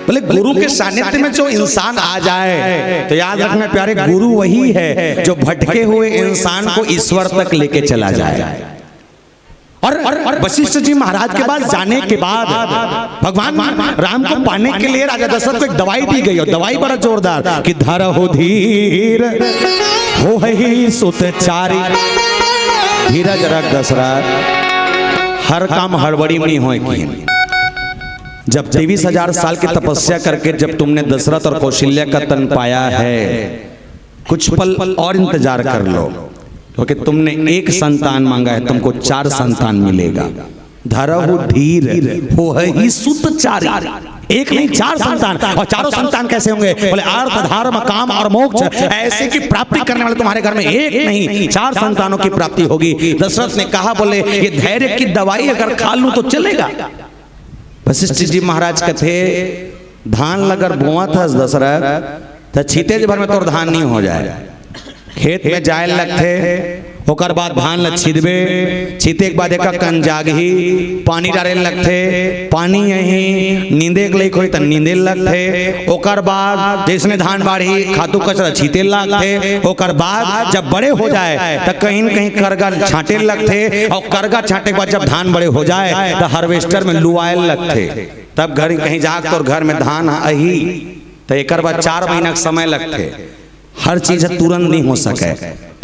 बोले, गुरु के सानिध्य में जो इंसान आ जाए, तो याद रखना प्यारे, गुरु वही है जो भटके हुए इंसान को ईश्वर तक लेके चला जाए। और वशिष्ठ जी महाराज के पास जाने के बाद भगवान राम को पाने के लिए राजा दशरथ को एक दवाई दी गई, और दवाई बड़ा जोरदार कि धरहु धीर होहहि सुत चारी। धीरज रख दशरथ, हर काम हड़बड़ी में नहीं होए की। जब तेईस हजार साल की तपस्या करके जब तुमने दशरथ और कौशल्या का तन पाया है, कुछ पल और इंतजार कर लो, क्योंकि तुमने एक संतान मांगा है, तुमको चार संतान मिलेगा। धरहु धीर होहहि सुत चारी। एक नहीं, चार संतान। और चारों संतान कैसे होंगे? बोले, अर्थ, धर्म, काम और मोक्ष, ऐसे की प्राप्ति करने वाले तुम्हारे घर में एक नहीं, चार संतानों की प्राप्ति होगी। दशरथ ने कहा, बोले, ये धैर्य की दवाई अगर खा लूं तो चलेगा? वशिष्ठ जी महाराज कथे, धान ल अगर बोवत हस दशरथ, त छीतेज भर में तोर धान नहीं हो जाए। खेत में जाए लगथे, ओकर बाद धान ल छीदबे, छीते के बाद एका कन जागही, पानी डारे लगथे, पानी यही नींदे के लइक होई त नींदे लगथे। ओकर बाद जैसने धान बाढ़ही, खातू कचरा छीते लगथे। ओकर बाद जब बड़े हो जाए त कहीं न कहीं करगा छांटे लगथे, और करगा छांटे के बाद जब धान बड़े हो जाए त हार्वेस्टर में लुआए लगथे। तब घर कहीं जाके तोर घर में धान आही, त एकर बाद चार महीना के समय लगथे। हर चीज ह तुरंत नहीं हो सके।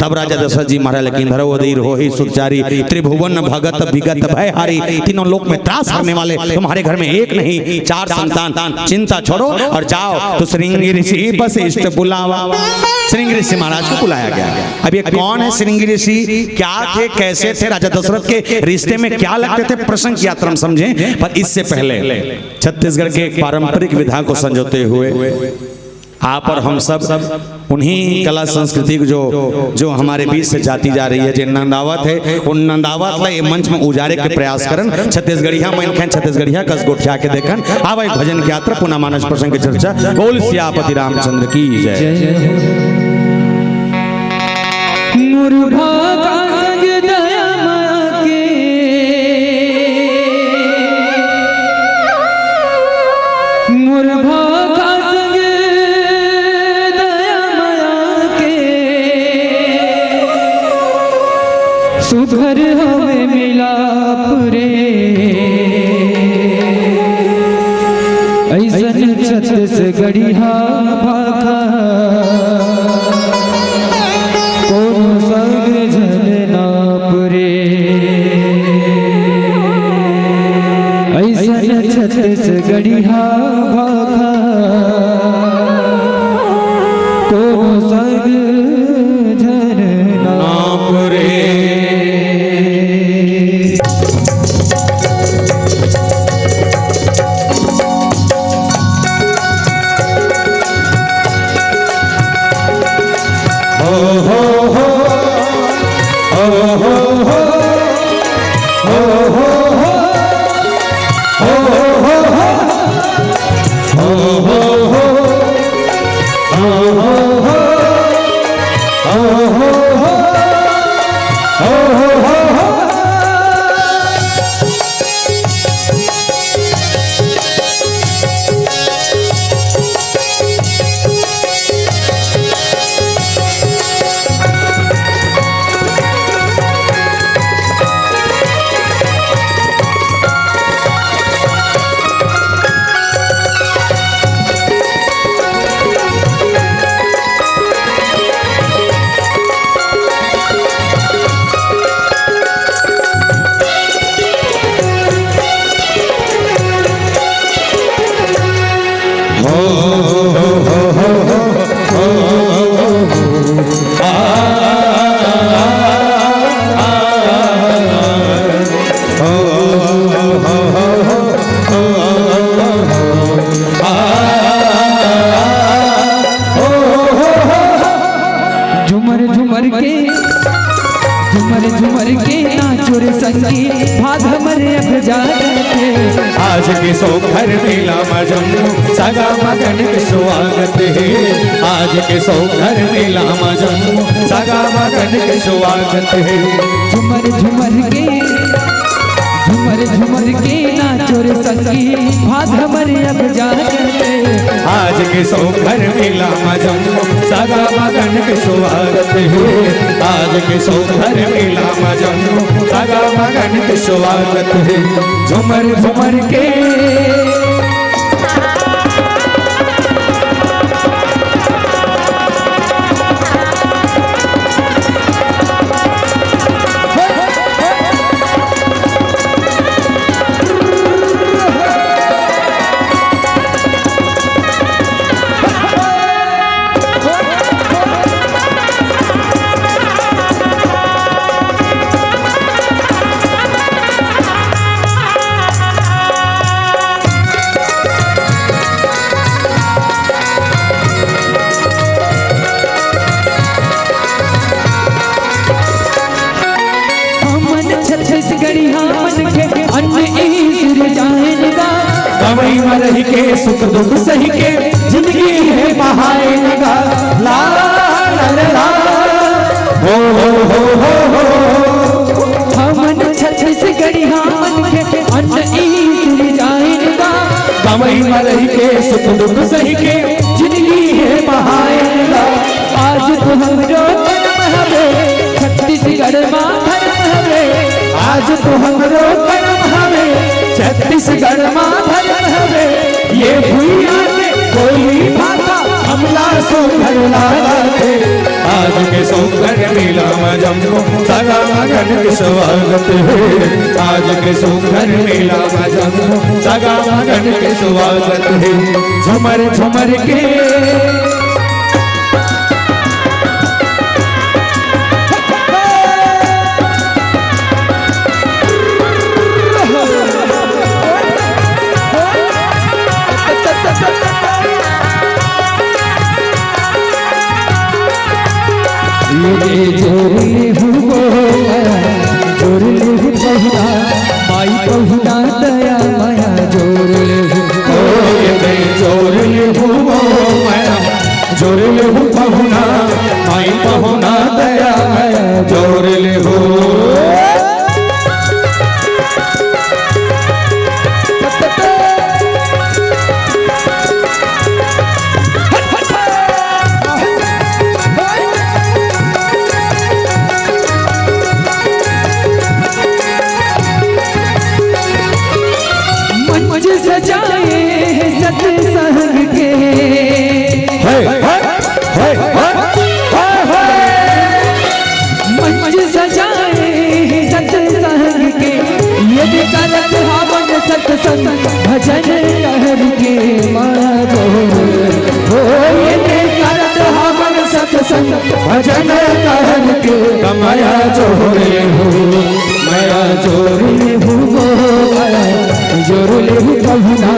तब राजा दशरथ जी महाराज, लेकिन धरहु धीर होहहि सुत चारी, त्रिभुवन भगत विगत भय हारी, तीनों लोक में त्रास हरने वाले तुम्हारे घर में एक नहीं, चार संतान। चिंता छोड़ो और जाओ। तो श्रृंगी ऋषि वशिष्ठ बुलावा, श्रृंगी ऋषि महाराज को बुलाया गया। अब ये कौन है श्रृंगी ऋषि, क्या थे, कैसे थे, राजा दशरथ के रिश्ते में क्या लगते थे, प्रसंग की यात्रा हम समझें, पर इससे पहले छत्तीसगढ़ के एक पारंपरिक विधा को संजोते हुए आप और हम सब उन्हीं कला संस्कृति को जो, जो हमारे बीच से जाती जा रही है, जो नंदावत है, उन नंदावत ला ये मंच में उजारे के प्रयास करन। छत्तीसगढ़िया मन खें, छत्तीसगढ़िया कस गोठिया के देखन। आवा एक भजन की यात्रा, पुनः मानस प्रसंग की चर्चा। बोल सियापति रामचंद्र की जय। जय हो। मोर भागा संग दया माया के, मोर भागा संग दया माया के, सुघर हवे मिलाप रे। ऐसन छत्तीसगढ़िया भाखा कोनो संग झन नाप रे। ऐसन छत्तीसगढ़िया भाखा कोनो संग झन नाप रे। के, झुमर झुमर के नाचो रे संगी, भाग हमर अब जागत हे। आज के सोंगर मेला म जम्मो सगा मगन के सुवागत हे। आज के सोंगर मेला म जम्मो सगा मगन के सुवागत हे। झुमर झुमर के, झुमर झुमर के नाचो रे संगी, भाग हमर अब जागत हे। आज के सोंगर मेला म जम्मो सगा मगन के सुवागत हे। आज के सोंगर मेला म जम्मो सगा मगन के सुवागत हे। झुमर झुमर के हमन छत्तीसगढ़िया मन के अन्न ई सिरजायन गा। गंवई म रहि के सुख दुख सहि के जिनगी हे बहायन गा। ला, ला, ला, ला। हो, हो, हो, हो, हो। हमन छत्तीसगढ़िया मन के अन्न ई सिरजायन गा। गंवई म रहि के सुख दुख सहि के जिनगी हे बहायन गा। आज तो हमरो करम हवे, छत्तीसगढ़ मा धरम हवे। आज तो हमरो करम हवे, छत्तीसगढ़ मा धरम हवे। ये भुइयां के बोली भाखा हमला सोंगर लागत हे। आज के सोंगर मेला म जम्मो सगा मगन के सुवागत हे। आज के सोंगर मेला म जम्मो सगा मगन के सुवागत हे। झुमर झुमर के ये जोर ले हूँ वो माया, जोर ले हूँ पहुना, माई पहुना दया माया जोर ले हूँ। ओ ये दे जोर ले हूँ वो माया, जोर ले हूँ पहुना, माई पहुना दया माया जोर ले हूँ। मंच सजाए हैं सत्संग के। हे, हे, हे, हे, हे, हे। मंच सजाए हैं सत्संग के, ये भी करत हवन सत्संग भजन कहर के माजो। हो ये भी करत हवन सत्संग भजन कहर के। माया जोर ले हूँ, माया जोर ले हूँ वो माया, जोर ले हूँ पहुना,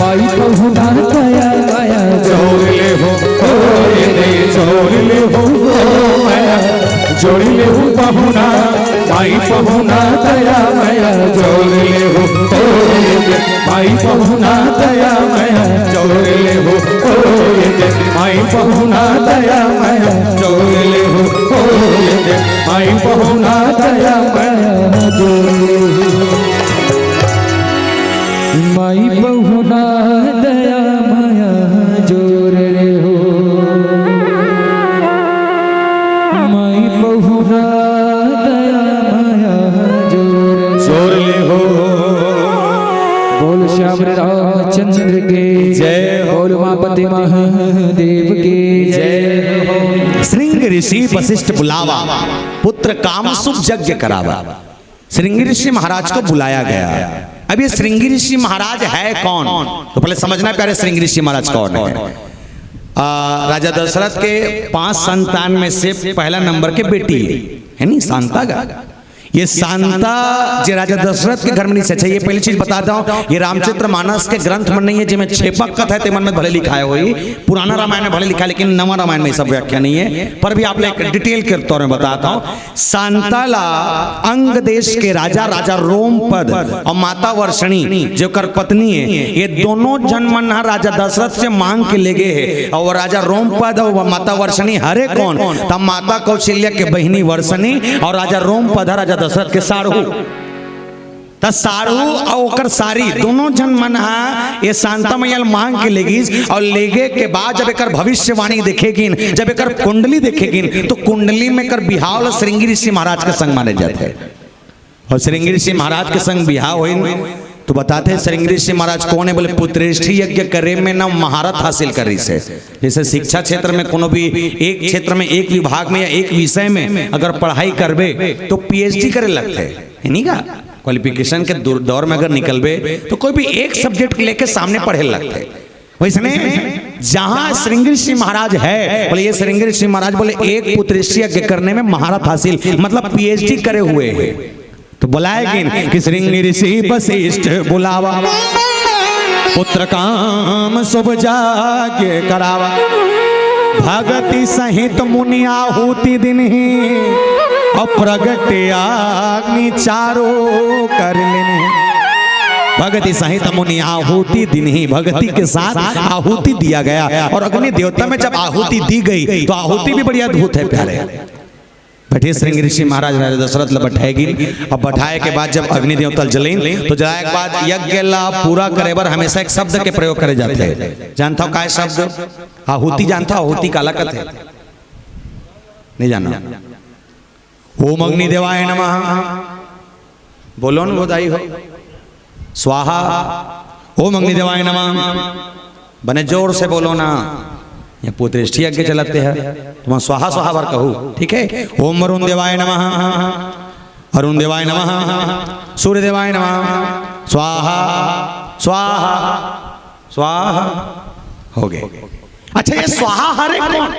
माई पहुना दया माया जोर ले हूँ। ओ ये दे जोर ले हूँ वो माया, जोर ले हूँ पहुना, माई पहुना दया माया जोर ले हूँ। ओ ये दे माई पहुना दया माया जोर ले हूँ। ओ ये दे माई पहुना दया माया जोर ले हूँ। ओ ये दे माई पहुना दया माया जोर ले हूँ। माई पहुना दया माया जोर ले हूँ। माई पहुना दया माया जोर ले हूँ। जोर ले हूँ। बोल श्याम रामचंद्र के जय हो। बोल उमापति महादेव के जय हो। श्रृंग ऋषि वशिष्ठ बुलावा, पुत्र काम सुख यज्ञ करावा। श्रृंगी ऋषि महाराज को बुलाया गया। अब ये श्रृंगी ऋषि महाराज है कौन, तो पहले समझना प्यारे, श्रृंगी ऋषि महाराज कौन है। आ, राजा दशरथ के पांच संतान में से पहला नंबर के बेटी है, है नी, शांता का। ये शांता जे राजा दशरथ के घर में नहीं से। अच्छा, ये पहली चीज बता दूं, ये रामचरित मानस के ग्रंथ में नहीं है, जेमे छेपक कथा है, ते मन में भले लिखाय होही, पुराना रामायण में भले लिखाय, लेकिन नवा रामायण में ये सब व्याख्या नहीं है। पर भी आप लोग डिटेल के तौर में बताता हूँ। शांता ला अंग देश के राजा, राजा रोमपद और माता वर्षणी, जो ओकर पत्नी है, ये दोनों झन मन ह राजा दशरथ से मांग के ले गे हे। और वो राजा रोमपद और माता वर्षणी हरे कोन? तब माता कौशल्या के बहिनी वर्षणी और राजा रोमपद ह राजा दशरथ के साढ़ू। त साढ़ू अउ ओकर सारी दोनों झन मन ह ये शांता मैया ल मांग के लेगिस, और लेगे के बाद जब एकर भविष्यवाणी देखेगिन, जब एकर कुंडली देखेगिन, तो कुंडली में एकर बिहाव ल श्रृंगी ऋषि महाराज के संग माने जाथे। और श्रृंगी ऋषि महाराज के संग बिहाव होइन, तो बताथे श्रृंगी ऋषि महाराज कोन हे? बोले, पुत्रेष्ठी यज्ञ करे में ना महारत हासिल करिस हे। जैसे शिक्षा क्षेत्र में कोनो भी एक क्षेत्र में, एक विभाग में या एक विषय में अगर पढ़ाई करबे, तो पीएचडी करे लगथे, है नहीं का? क्वालिफिकेशन के दौर, दौर में अगर निकलबे, तो कोई भी एक सब्जेक्ट लेके सामने पढ़े लगथे। वैसने जहां श्रृंगी ऋषि महाराज है, बोले, ये श्रृंगी ऋषि महाराज बोले, एक पुत्रेष्ठी यज्ञ करने में महारत हासिल, मतलब पीएचडी करे हुए हैं। तो बुलाए गिन कि श्रृंगी ऋषि वशिष्ठ बुलावा, पुत्र काम शुभ जाग्य करावा। भगति सहित मुनि आहुति दिनहि, और प्रगट अग्नि चारो कर लिनहि। भगति सहित मुनि आहुति दिनहि, भक्ति के साथ आहुति दिया गया। और अग्नि देवता में जब आहुति दी गई, तो आहुति भी बड़ी अद्भुत है, प्यारे। बैठे श्रृंगी ऋषि महाराज राजा दशरथ ला बैठाए गिन। अब बैठाए के बाद जब अग्नि देवता ल जलाइन, तो जलाए के बाद यज्ञ ला पूरा करे बर हमेशा एक शब्द के प्रयोग करे जाथे। जानथव काय शब्द? आहुति। जानथव आहुति काला कथे? नहीं जाना। ओम अग्नि देवाय नमः। बोलो न गोदाई हो। स्वाहा। ओम अग्नि देवाय नमः। बने जोर से बोलो ना। ये पुत्रेष्ठी यज्ञ चलत हे, तुम स्वाहा स्वाहा बर कहू, ठीक है? ओम वरुण देवाय नमः, अरुण देवाय नमः, सूर्य देवाय नमः, स्वाहा, स्वाहा, स्वाहा। हो गए। अच्छा, ये स्वाहा हरे कोन?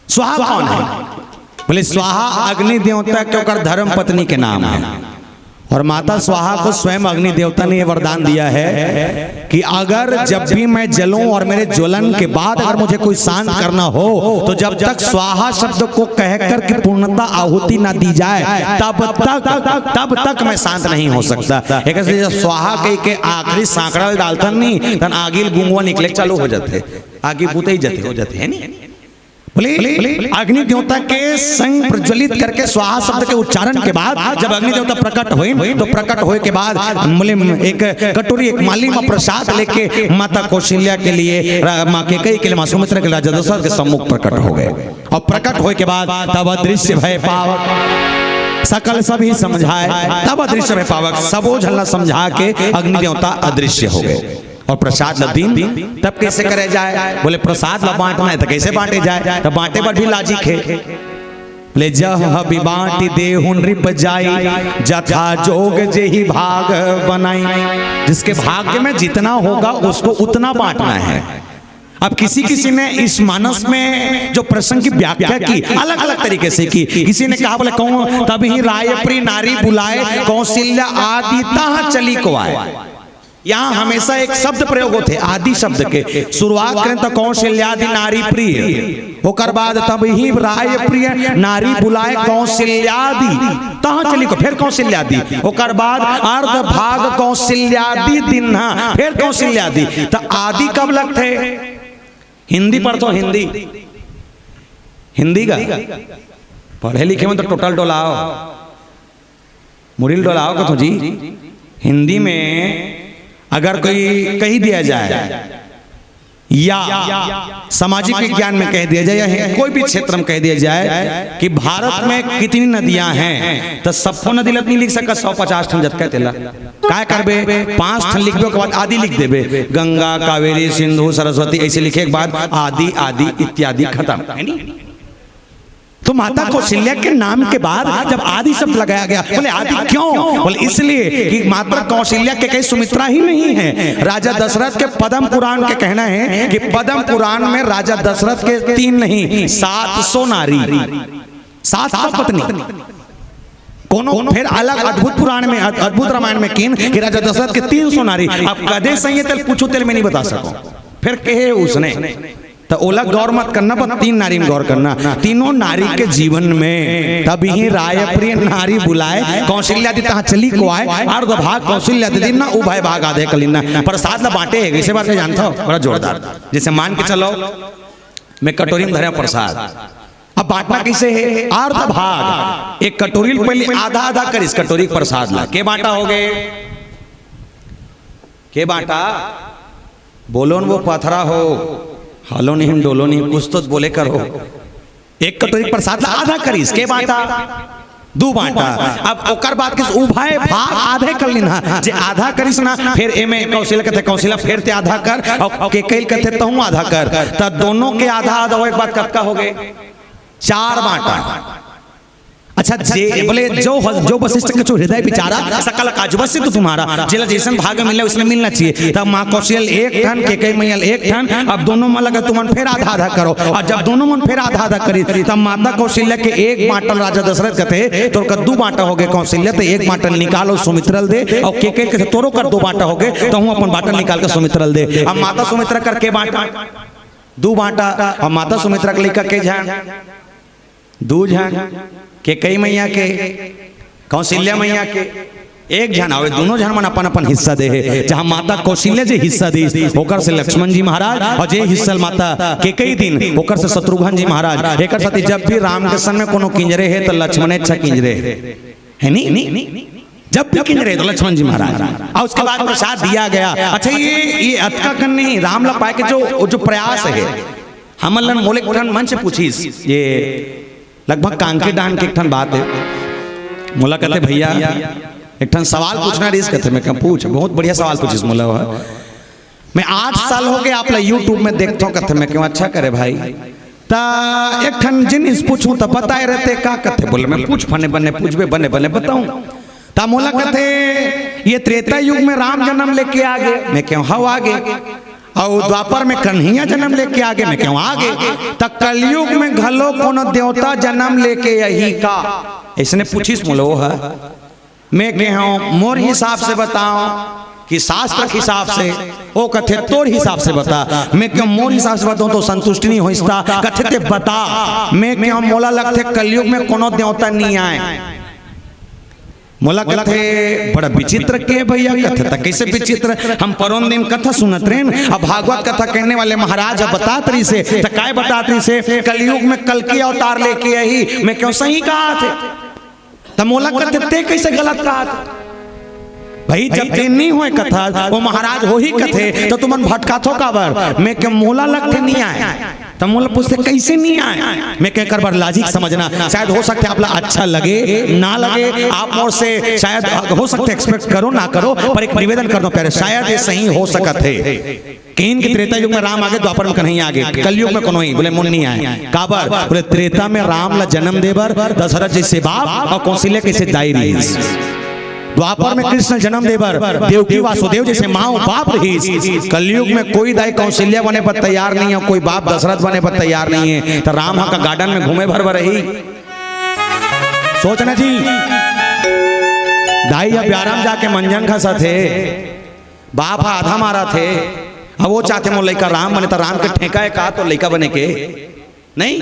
स्वाहा कौन है? बोले, स्वाहा अग्नि देवता के ओकर धर्म पत्नी के नाम है। और माता स्वाहा को स्वयं अग्नि देवता ने ये वरदान दिया है कि अगर जब भी मैं जलूं और मेरे ज्वलन के बाद अगर मुझे कोई शांत करना हो, तो जब तक स्वाहा शब्द को कहकर के पूर्णता आहुति ना दी जाए, तब तक, तब तक मैं शांत नहीं हो सकता। एक ऐसे जब स्वाहा कह के आखिरी सांकड़ा डालता नहीं, तन आगिल गुंगवा निकले चालू हो जाते, आगी बुते ही जाते, हो जाते, है नहीं? बोले, अग्नि देवता के संग प्रज्वलित करके स्वाहा शब्द के उच्चारण के बाद जब अग्नि देवता प्रकट होइन, तो प्रकट होए के बाद बोले, एक कटोरी, एक माली में प्रसाद लेके माता कौशल्या के लिए, रा-, माँ कैकेयी के लिए, माँ सुमित्रा के लिए, राजा दशरथ के सम्मुख प्रकट हो गए। और प्रकट होए के बाद तब अदृश्य भए पावक, सकल सभी समझाए, तब अदृश्य भए पावक, सबो झन ला समझा के अग्नि देवता अदृश्य हो गए। और प्रसाद ल दीन, तब कैसे करे जाए? बोले, प्रसाद ल बांटना है तो कैसे बांटे जाए? तो बांटे बर भी लाजिक है। बोले, जह हबि बांटि देहु नृप जाई, जथा जोग जेहि भाग बनाई। जिसके भाग्य में जितना होगा, उसको उतना बांटना है। अब किसी किसी ने इस मानस में जो प्रसंग की व्याख्या की, अलग अलग तरीके से की। किसी ने कहा, बोले, कहूँ तब ही राय प्रिय नारी बुलाए, कौशल्या आदि तह चली को आए। यहाँ हमेशा एक शब्द प्रयोग होथे, आदि शब्द के। शुरुआत करें तो कौशल्यादि नारी प्रिय, ओकर बाद तब ही राय प्रिय नारी बुलाए कौशल्यादि, तहाँ चली को, फिर कौशल्यादि, ओकर बाद अर्ध भाग कौशल्यादि दिन्हा, फिर कौशल्यादि। तो आदि कब लगथे? हिंदी पढ़थो, हिंदी, हिंदी का पढ़े लिखे में तो टोटल डोलाओ, मुड़ी ल डोलाओ कथो जी। हिंदी में अगर कोई कही दिया जाए या सामाजिक विज्ञान में कह दिया जाए या कोई भी क्षेत्र में कह दिया जाए कि भारत में कितनी नदियां हैं, तो सबको नदी लत नहीं लिख सकत, सौ पचास ठन जतका तेला। काय करबे? पांच ठन लिखबे, ओकर बाद आदि लिख देबे, गंगा, कावेरी, सिंधु, सरस्वती, ऐसे लिखे के बाद आदि, आदि इत्यादि खत्म, है नी? तो माता कौशल्या के नाम के बाद जब आदि शब्द लगाया गया, बोले, आदि क्यों? बोले, इसलिए कि मात्र कौशल्या कैकेयी सुमित्रा ही नहीं है। राजा दशरथ के पद्म पुराण के कहना है कि पद्म पुराण में राजा दशरथ के तीन नहीं, सात सौ नारी, सात सौ पत्नी। कोनो फेर अलग अद्भुत पुराण में, अद-, अद्भुत रामायण में किन कि राजा दशरथ के तीन सौ नारी। अब कदे सही हे तेला पूछो, तेला मैं नहीं बता सकंव। फेर कहे उसने, त ओला गौर मत करना, बस तीन नारी में गौर करना। तीनों नारी के जीवन में तब ही राय प्रिय नारी बुलाए, कौशल्या दी तहाँ चली को आए, अर्ध भाग कौशल्या दी दीन ना, उभय भाग आधे कर लीन ना। प्रसाद ला बांटे हे, कइसे बांटे जानथव? बड़ा जोरदार। जइसे मान के चलो, मैं कटोरी में धरे प्रसाद, अब बांटना कइसे हे? अर्ध भाग, एक कटोरी ल पहली आधा आधा करिस कटोरी के प्रसाद ला। के बांटा होगे? के बांटा? बोलो न वो पथरा हो, हलो नहीं, डोलो नहीं, कुछ तो बोले करो। एक कटोरी के प्रसाद ला आधा करिस, के बांटा? दू बांटा। अब ओकर बाद किस उभय भाग आधे कर लीन हा, जे आधा करिस ना, फेर एमे कौशल्या कथे, कौशल्या फेर तें आधा कर, अउ केकई ल कथे तहूं आधा कर, त दोनों के आधा आधा होय के बाद कतका होगे? चार बांटा। अच्छा, जे बोले जो, जो वशिष्ठ कछु हृदय विचारा, सकल काज वशिष्ठ तुम्हारा, जेला जइसन भाग मिले उसने मिलना चाहिए। तब माँ कौशल्या ल एक ठन, केकई मैया ल एक ठन, अब दोनों मन लगे तुमन फेर आधा आधा करो, अउ जब दोनों मन फेर आधा आधा करिस, तब माता कौशल्या के एक बांटा ल राजा दशरथ कथे, तोर कर दू बांटा होगे कौशल्या, त एक बांटा ल निकाल अउ सुमित्रा ल दे, अउ केकई ल कथे तोरो कर दू बांटा होगे, तहूं अपन बांटा निकाल के सुमित्रा ल दे। अब माता सुमित्रा कर के बांटा? दू बांटा। अब माता सुमित्रा के लइका के झन? दू झन, केकई मैया के, कौशल्या मैया के एक झन। अउ दूनों झन मन अपन अपन हिस्सा दे हे। जहां माता कौशल्या जे हिस्सा दीस, ओकर से लक्ष्मण जी महाराज, अउ जे हिस्सा ल माता केकई दीन, ओकर से शत्रुघ्न जी महाराज। एकर सेती जब भी राम के संग में कोनो किंजरे हे, त लक्ष्मणे अच्छा किंजरे हे, हे नी? जब भी किंजरे त लक्ष्मण जी महाराज। अउ उसके बाद प्रसाद दिया गया। अच्छा, ये, ये अतका कन नहीं, राम ला पाए के जो, जो प्रयास हे, हमन ला मोला एक ठन मन से पूछिस, ये लगभग कांके डाहन के एक ठन बात हे। मोला कथे, "भैया, एक ठन सवाल पूछना रहिस," कथे। मैं कहेंव, "पूछ।" बहुत बढ़िया सवाल पूछिस मोला ओह। "मैं आठ साल होगे आप ला YouTube में देखथंव," कथे। मैं कहेंव, "अच्छा करे भाई, त एक ठन जिनिस पूछहूं त बताए रहिते का?" कथे। बोले, "मैं पूछ, बने बने पूछबे, बने बने बताहूं।" त मोला कथे, "ये त्रेता युग में राम जनम लेके आगे?" मैं कहेंव, "हव आगे।" "अउ द्वापर में कन्हैया जनम लेके आगे?" मैं कहेंव, "आगे।" "त कलयुग में घलो कोनो देवता जनम लेके आही का?" अइसने पूछिस मोला ओह। मैं कहेंव, "मोर हिसाब से बताओ कि शास्त्र के हिसाब से?" ओ कथे, "तोर हिसाब से बता।" मैं कहेंव, "मोर हिसाब से बताओ तो संतुष्टि नहीं होइस त।" कथे, "तें बता।" मैं कहेंव, "मोला लगथे कलयुग में कोनो देवता नहीं आए।" मोला कथे, "बड़ा विचित्र के भैया?" कथे, "त कइसे विचित्र? हम परोन दिन कथा सुनत रहेन, अब भागवत कथा कहने वाले महाराज ह बतात रहिसे, त काय बतात रहिसे, कलयुग में कल्कि अवतार लेके आही।" मैं कहेंव, "सही कहाथे।" त मोला कथे, "तें कइसे गलत कहाथे?" भाई, जब तें नहीं होय कथा, ओ महाराज होही कथे, त तुमन भटकाथो काबर? मैं कहेंव, "मोला लगथे नहीं आए।" त मोला पूछथे, "कइसे नहीं आए?" मैं कहेंव, "एकर बर logic समझना।" शायद हो सकथे आप ला अच्छा लगे, ना लगे, आप मोर से शायद हो सकथे expect करो, ना करो, पर एक निवेदन करथंव प्यारे, शायद ये सही हो सकत हे। कहिन कि त्रेता युग में राम आगे, द्वापर में कन्हैया आगे, कलयुग में कोनो नहीं। बोले, "मोर नहीं आए।" काबर? बोले, "त्रेता में राम ला जनम दे बर दशरथ जइसे बाप अउ कौशल्या कइसे दाई रहिस। द्वापर में कृष्ण जनम दे बर देवकी वासुदेव जइसे माँ अउ बाप रहिस। कलयुग में कोई दाई कौशल्या बने बर तैयार नहीं हे, कोई बाप दशरथ बने बर तैयार नहीं हे, त राम ह का garden में घूमे भर बर रही?" सोचना जी, दाई ह प्यारा म जाके मंजन खसथे, बाप ह आधा मारथे, अब ओ चाहथे मोर लइका राम बने, त राम के ठेका हे का तोर लइका बने के? नहीं।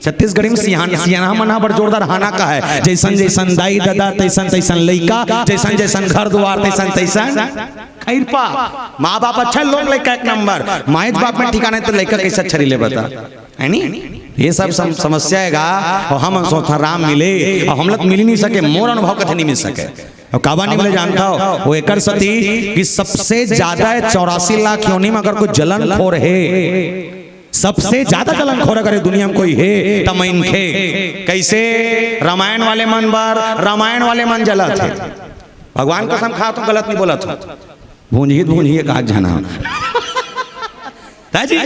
छत्तीसगढ़ी में सियान-, सियानहा मन ह बड़ जोरदार हाना कहाय, "जइसन जइसन दाई ददा, तइसन तइसन लइका, जइसन जइसन घर दुवार, तइसन तइसन खइरपा।" माँ बाप अच्छा, लोग लइका एक नंबर, माईच बाप में ठिकाना हे, त लइका कइसे अच्छा रही ले बता, हे नी? ये सब सम-, समस्या हे गा। अउ हमन सोचथन राम मिले, अउ हमला त मिल ही नहीं सके, मोर अनुभव कथे नहीं मिल सके। अउ काबर नहीं मिले जानथव? ओ एकर सेती कि सबसे ज्यादा चौरासी लाख योनि में अगर कोई जलनखोर हे, सबसे ज्यादा जलनखोर अगर ये दुनिया में कोई हे, त मनखे। कइसे? रामायण वाले मन बर रामायण वाले मन जलत हे। भगवान कसम खाथंव, गलत नहीं बोलत हंव। भूंजही त भूंजही एक आध झन ह। त जी,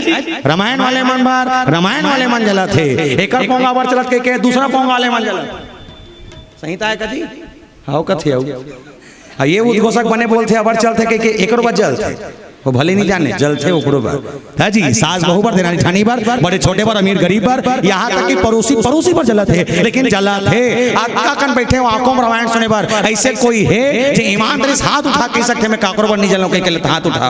रामायण वाले मन बर रामायण वाले मन जलत हे, एकर पोंगा बर चलत कहिके दूसरा पोंगा वाले मन जलत। सही त हे का जी? हव कथे हव। हाँ, ये उद्घोषक बने बोलथे, अबर चलथे कहिके एकरो बर जलथे। वो भले नहीं जाने, जलथे ओकरो बर। हाँ जी, सास बहू बर, देरानी जेठानी बर, बड़े छोटे बर, अमीर गरीब बर, यहाँ तक कि पड़ोसी, पड़ोसी बर जलथे, लेकिन जलथे। अतका कन बैठे हो आंखों में रामायण सुने बर, ऐसे कोई हे जे ईमानदारी से हाथ उठा कहि सकथे, मैं काकरो बर नहीं जलंव कहिके? हाथ उठा।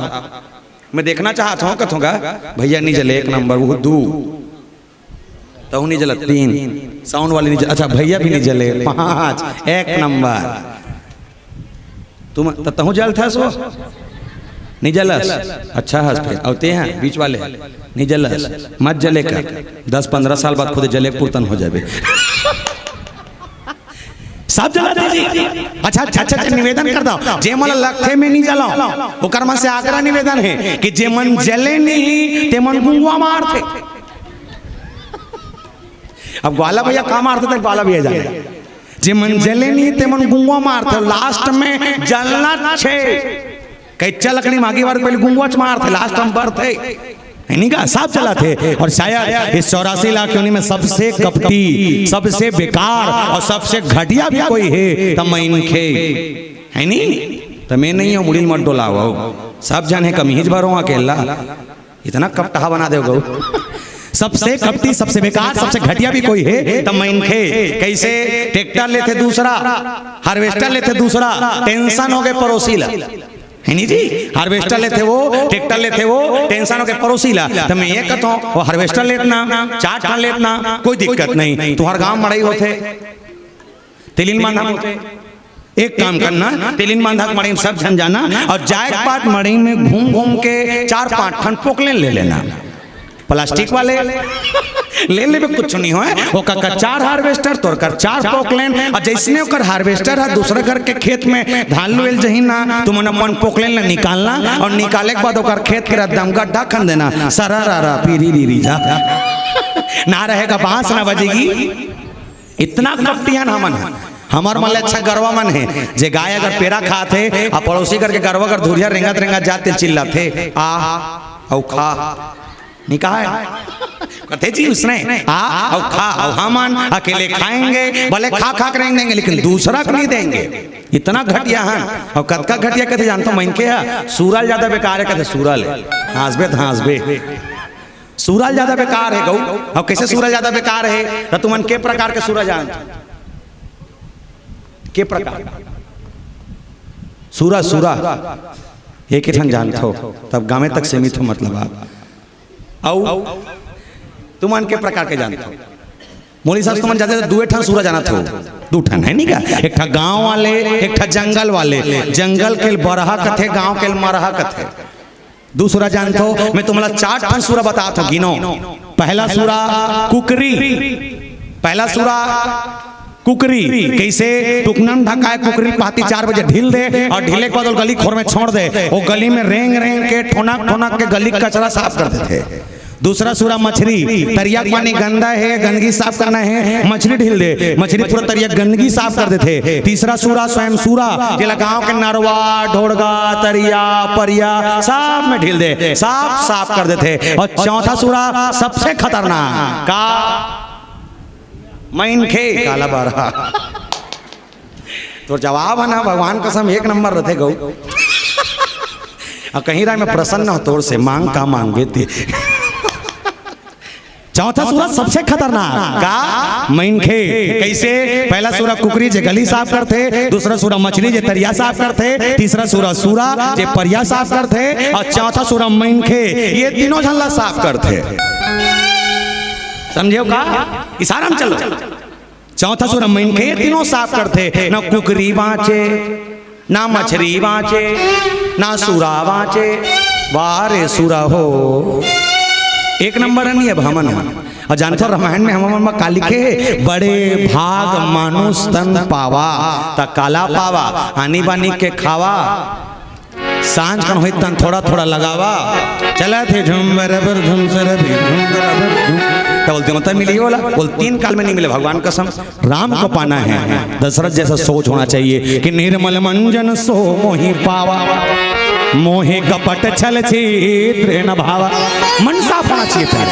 मैं देखना चाहत हूँ, कथों का भैया नहीं जले, एक नंबर, वो दू। तहूँ नहीं जलत, तीन। साउंड वाले नहीं जल-, अच्छा, भैया भी नहीं जले, पाँच। एक नंबर। तुम त-, तहूँ जलथस वो? नहीं जलस? अच्छा हस फिर। अउ ते हैं बीच वाले, नहीं जलस? मत जले कर, दस पन्द्रह साल बाद खुदे जले के पुरतन हो जाबे। सब जलथे जी। अच्छा, अच्छा, अच्छा, निवेदन कर दो, जे मन लगथे मैं नहीं जलंव, ओकर मन से आग्रह निवेदन हे कि जे मन जले नहीं, ते मन गुंगवा मारथे। अब ग्वाला भैया का मारथे, त ग्वाला भैया जाने। जे मन जले नहीं, ते मन गुंगवा मारथे, लास्ट में जलना छे। कच्चा लकड़ी मागी बार पहले गुंगवा च मारथे, लास्ट में बरथे। है नहीं का? सब जलथे। और शायद इस चौरासी लाख योनि में सबसे कपटी, सबसे बेकार और सबसे घटिया भी कोई हे, त मनखे। है नहीं? त मैं नहीं हूँ, मुड़ी मत डोलावव। सब झन हे, कमीज भरो अकेला। इतना कपटहा बना देव गऊ। सबसे कपटी, सबसे बेकार, सबसे घटिया भी कोई हे, त मनखे। कैसे? ट्रैक्टर लेथे दूसरा, हार्वेस्टर लेथे दूसरा, टेंशन हो गए पड़ोसी ला। है नहीं जी? हार्वेस्टर लेथे वो, ट्रैक्टर लेथे वो, टेंशन हो गए पड़ोसी ला। त मैं ये कहता हूँ, वो हार्वेस्टर लेतना, चार ठन लेतना, कोई दिक्कत नहीं। तुहर गांव मड़ई होथे, तेलिन मांधा होथे। एक काम करना, तेलिन मांधा के मड़ई में सब झन जाना और जाए के बाद मड़ई में घूम घूम के चार पांच ठन पोकलेन ले लेना, प्लास्टिक वाले। ले लेबे, कुछ नहीं होय। ओकर कर चार हार्वेस्टर, तोर कर चार पोकलेन, और जैसने ओकर हार्वेस्टर है दूसरे घर के खेत में धान लुएल जही ना, तुमन अपन पोकलेन ला निकालना और निकाले के बाद ओकर खेत के रद्दा म गड्ढा खन देना, सरा रा रा पीरी री री जा। ना रहेगा बांस ना बजेगी। इतना कपटियन हमन ह। हमर मन ले अच्छा गरवा मन हे, जे गाय अगर पेरा खात हे, आ पड़ोसी घर के गरवा अगर धुरिया रेंगत रेंगत जात हे, चिल्लाथे, "आ, अउ खा।" नहीं कहा है? कहते जी उसने, "आ, अउ खा, अउ हमन अकेले खाएंगे, भले खा खा के रेंग देंगे, लेकिन दूसरा को नहीं देंगे।" इतना घटिया हन। अउ कतका घटिया कहते जानथो, मनखे ह सूरा ले ज्यादा बेकार हे, कहते सूरा ले। हाँसबे त हाँसबे। सूरा ले ज्यादा बेकार हे गऊ। अब कैसे सूरा ले ज्यादा बेकार हे? त तुमन के प्रकार के सूरा जानथो? के प्रकार? सूरा, सूरा। एक ही ठन जानथो, तब गाँवे तक सीमित हो, मतलब आप। अउ तुमन के प्रकार के जानथो? मोर हिसाब से तुमन जादा दुए ठन सूरा जानत हो। दू ठन हे नहीं का? एक ठा गाँव वाले, एक ठा जंगल वाले। जंगल के ल बरहा कथे, गाँव के ल मरहा कथे। दू सूरा जानथो, मैं तुमला चार ठन सूरा बतात हो, गिनो। पहला सूरा कुकरी, पहला सूरा कुकरी। कैसे? टुकना म ढकाय कुकरी ल पाती चार बजे ढील दे और ढीले के बाद ओला गली खोर में छोड़ दे। वो गली में रेंग रेंग के, ठोनक ठोनक के गली के कचरा साफ कर देथे। दूसरा सूरा मछरी, तरिया के पानी गंदा हे, गंदगी साफ करना हे, मछरी ढील दे, मछरी पूरा तरिया गंदगी साफ कर देथे। तीसरा सूरा स्वयं सूरा, जेला गांव के नरवा, ढोड़गा, तरिया, परिया सब में ढील दे, साफ साफ कर देथे। और चौथा सूरा सबसे खतरनाक, का? मनखे, काला बरहा। तोर जवाब हे ना, भगवान कसम, एक नंबर रथे गऊ। आ कहीं राय मैं प्रसन्न हो तोर से, मांग का मांगबे ते। चौथा सूरा सबसे खतरनाक, का? मनखे। कैसे? पहला सूरा कुकरी जे गली साफ करथे, दूसरा सूरा मछरी जे तरिया साफ करथे, तीसरा सूरा सूरा जे परिया साफ करथे, और चौथा सूरा मनखे, ये तीनों झन ला साफ करथे। समझेव का? इशारा में चलो। चौथा सूरा मनखे तीनों साफ करथे, ना कुकरी बाँचे, ना मछरी बाँचे, ना सूरा बाँचे। वाह रे सूरा हो, एक नंबर नहीं अब हमन ह। और जानथो रामायण में हमन म का लिखे हे? बड़े भाग मानुष तन पावा, त काला पावा, आनी बानी के खावा। सांझ कन होई तन थोड़ा थोड़ा लगावा, चलत हे झुम बराबर झुम सरब हे झुम बराबर झुम। त बोल देवता मिली ओला, बोल तीन काल में नहीं मिले, भगवान कसम। राम को पाना है, दशरथ जैसा सोच होना चाहिए कि निर्मल मंजन सो मोहि पावा, मोहि कपट छल छिद्र न भावा। मन साफ होना चाहिए तेरा।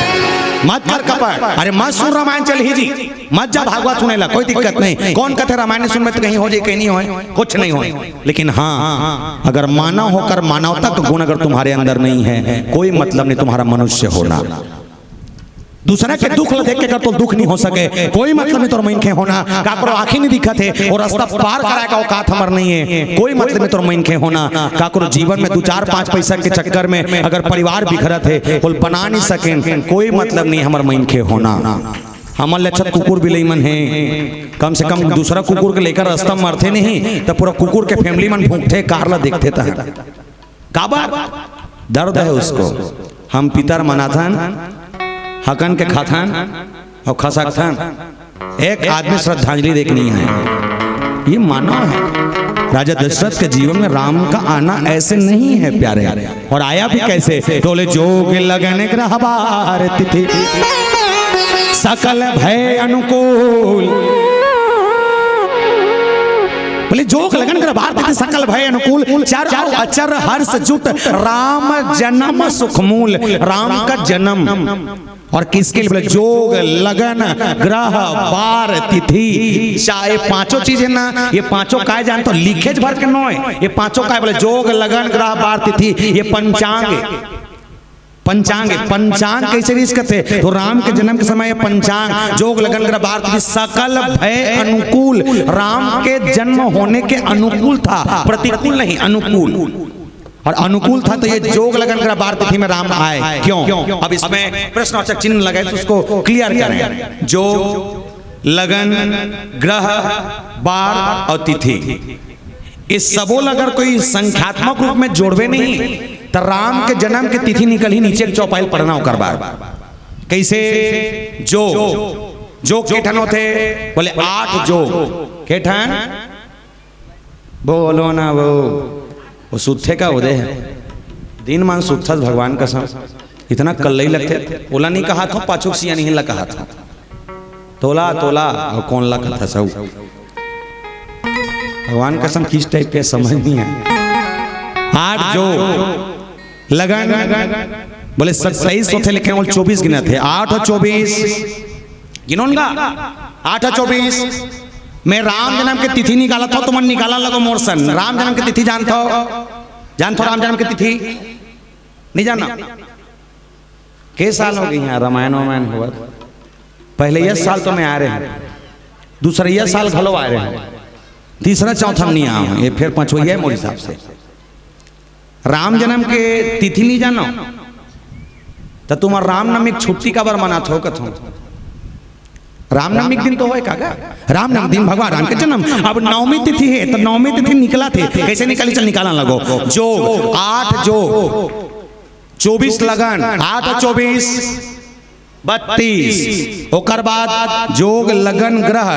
मत कर कपट। अरे मत सुन रामायण, चल ही जी, मत जा भागवत सुने ला, कोई दिक्कत नहीं। कौन कथे रामायण सुनबे त कहीं हो जाए, कहीं नहीं होए, कुछ नहीं होए। लेकिन हाँ, अगर मानव होकर मानवता का गुण अगर तुम्हारे अंदर नहीं है, कोई मतलब नहीं तुम्हारा मनुष्य होना। दूसरा के दुख ल देख के अगर तोर दुख नहीं हो सके, कोई मतलब नहीं तोर मनखे होना। काकरो आँखी नहीं दिखत हे, वो रास्ता पार कराए का औकात हमर नहीं है, कोई मतलब नहीं तोर मनखे होना। काकरो जीवन में दू चार पाँच पैसा के चक्कर में अगर परिवार बिखरत हे, ओल बना नहीं सकेन, कोई मतलब नहीं हमर मनखे होना। हमर ले अच्छा कुकुर बिलई मन हे, कम से कम दूसरा कुकुर के लेकर रास्ता मरथे नहीं, त पूरा कुकुर के family मन भूखथे, कार ला देखथे त। काबर? दर्द है उसको। हम पितर मनाथन, हकन के खाथन और खसकथन। एक आदमी श्रद्धांजलि देख नहीं आया। ये मानव है। राजा दशरथ के जीवन में राम का आना ऐसे नहीं है प्यारे। और आया भी कैसे? तोले जोग लगन ग्रह बार तिथि, सकल भय अनुकूल। बोले, जोग लगन ग्रह बार तिथि, सकल भय अनुकूल, चर अचर हर्ष जुट, राम जन्म सुख मूल। राम का जन्म। और किसके लिए? बोले, जोग लगन ग्रह बार तिथि। चा-, ये पांचों चीज है ना, ये पांचों काय जानत हो? लिखेच भर के नोय। ये पांचों काय? बोले, जोग लगन ग्रह बार तिथि, ये पंचांग है। पंचांग, पंचांग कैसे रिहिस कथे? तो राम के जन्म के समय पंचांग, जोग लगन ग्रह बार तिथि, सकल भय अनुकूल, राम के जन्म होने के अनुकूल था, प्रतिकूल नहीं, अनुकूल। और अनुकूल था तो ये जोग लगन ग्रह बार तिथि में राम आए, क्यों? अब इसमें प्रश्नवाचक चिन्ह लगाए तो उसको clear करें। जोग, लगन, ग्रह, बार और तिथि, इस सबो ला अगर कोई संख्यात्मक रूप में जोड़बे नहीं, त राम के जन्म के तिथि निकलही नीचे के चौपाई पढ़ना ओकर बाद। कैसे? जोग, जोग के ठन होथे? बोले, आठ जोग। के ठन? बोलो ना वो, वो सुत्थे का उदय है। दिन मान सुत्थस भगवान कसम, इतना कल्लई लगथे। ओला नहीं कहा था, पाछू सिया नहीं ला कहा था। तोला, तोला, और कौन ला कथा सऊ? भगवान कसम, किस type के समझ नहीं है। आठ जोग, लगन, बोले सत्ताईस होथे, लेकिन वो चौबीस गिनत हे। आठ और चौबीस, गिनोन गा, आठ और चौबीस। मैं राम जन्म के तिथि निकालत हूँ, तुमन निकालन लगो मोर सन। राम जन्म के तिथि जानत हो? जानत हो राम जन्म के तिथि? नहीं जाना? के साल हो गई यहाँ रामायण वामायण होवत? पहले यह साल तो मैं आ रहे हैं, दूसरा यह साल घलो आ रहे हैं, तीसरा चौथा नहीं आया हूँ, ये फिर पांचवा ही है मोर हिसाब से। राम जन्म के तिथि नहीं जानो, त तुमन रामनवमी के छुट्टी काबर मनात हो कथो? रामनवमी के दिन तो होय का गा? रामनवमी दिन भगवान राम के जन्म। अब नवमी तिथि है, त नवमी तिथि निकलथे। कैसे निकलही? चल निकालन लगो। जोग, आठ जोग, चौबीस लगन, आठ और चौबीस, बत्तीस। ओकर बाद जोग लगन ग्रह,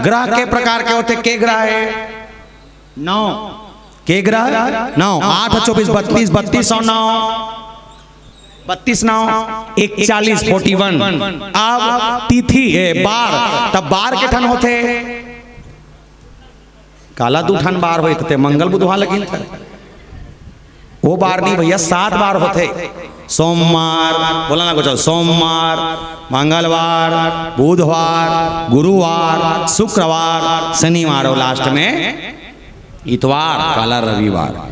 ग्रह के प्रकार के होथे? के ग्रह है? नौ। के ग्रह? नौ। आठ और चौबीस, बत्तीस, बत्तीस और नौ, बत्तीस नौ इकचालीस, forty one। अब तिथि है बार, तब बार के ठन होथे? काला दू ठन बार होय, ते मंगल बुधवार लगिन था। वो बार नहीं भैया, सात बार होथे। सोमवार, बोला ना कुछ, सोमवार, मंगलवार, बुधवार, गुरुवार, शुक्रवार, शनिवार और last में इतवार, काला रविवार।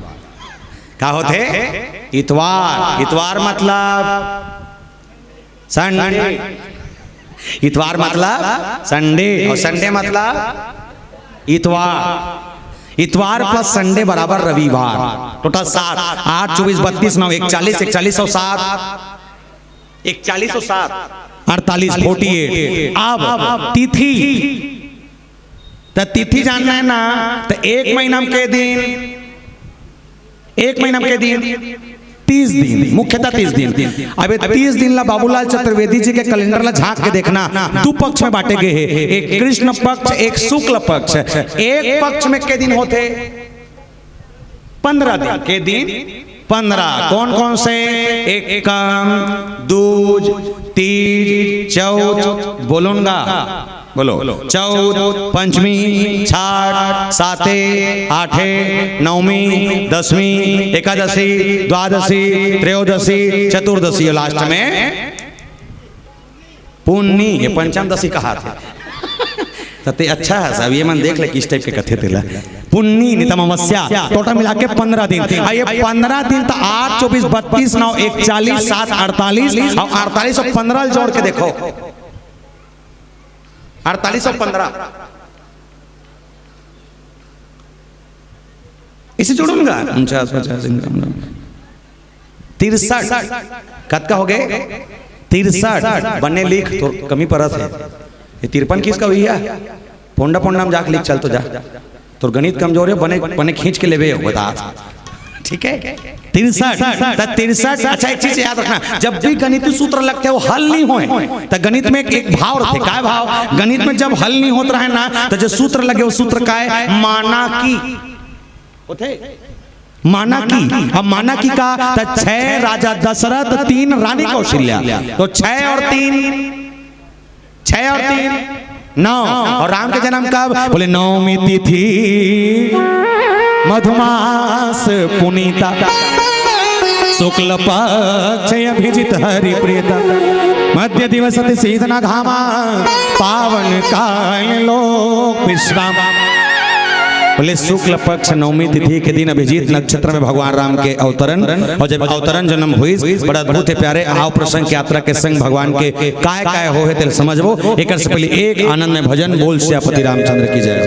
का होथे? इतवार। इतवार मतलब Sunday। इतवार मतलब Sunday, और Sunday मतलब इतवार। इतवार plus Sunday बराबर रविवार। Total सात, आठ, चौबीस, बत्तीस, नौ, इकचालीस, इकचालीस और सात, इकचालीस और सात, अड़तालीस, forty eight। अब तिथि, त तिथि जानना है ना, त एक महीना में के दिन, एक महीना में के दिन, तीस दिन, मुख्यतः तीस दिन। अब ये तीस दिन ला बाबूलाल चतुर्वेदी जी के calendar ला झांक के देखना, दू पक्ष में बांटे गए हैं, एक कृष्ण पक्ष, एक शुक्ल पक्ष। एक पक्ष में के दिन होथे? पंद्रह दिन। के दिन? पंद्रह। कौन कौन से? एकम, दूज, तीज, चौथ, बोलोन गा, बोलो, चौथ, पंचमी, छठ, साते, आठे, नवमी, दसवीं, एकादशी, द्वादशी, त्रयोदशी, चतुर्दशी और last में पुन्नी, ये पंचम दसी कहा थे। त ते अच्छा हे, सब ये मन देख ले किस टाइप के कथे तेला। पुन्नी, नितम अमावस्या, टोटल मिला के पंद्रह दिन। हाँ, ये पंद्रह दिन त आठ, चौबीस, बत्तीस, नौ, इकतालीस, सात, अड़तालीस, अउ अड़तालीस अउ पंद्रह जोड़ के देखो। अड़तालीस अउ पंद्रह। इसे जोड़ो ना, उनचास, पचास, इनका तिरसठ। कतका हो गए? तिरसठ। बने लिख, तो कमी परत हे। ये तिरपन किसका हुई हे? पोंडा पोंडा में जाके लिख, चल तो जा। तोर गणित कमजोर हे, बने, बने खींच के लेबे हो, बता। ठीक हे? तिरसठ। त तिरसठ, अच्छा, एक चीज याद रखना, जब भी गणितीय सूत्र लगथे, वो हल नहीं होय, त गणित में एक, एक भाव रहिथे। काय भाव? गणित में जब हल नहीं होत रहे ना, त जो सूत्र लगे, वो सूत्र काय? माना कि होथे। माना कि, अब माना कि का, त छह राजा दशरथ, तीन रानी कौशल्या, तो छह और तीन, छह और तीन, नौ। और राम के जन्म कब? बोले, नवमी तिथि मधुमास पुनीता, शुक्ल पक्ष अभिजित हरि प्रीता, मध्य दिवस अति शीत न घामा, पावन काल लोक विश्राम। बोले, शुक्ल पक्ष नवमी तिथि के दिन अभिजीत नक्षत्र में भगवान राम के अवतरण, और जब अवतरण जन्म हुई, बड़ा अद्भुत हे प्यारे। आव प्रसंग के यात्रा के संग भगवान के काय काय होहे तेल समझबो। एकर से पहले एक आनंद में भजन, बोल सियापति रामचंद्र की जय।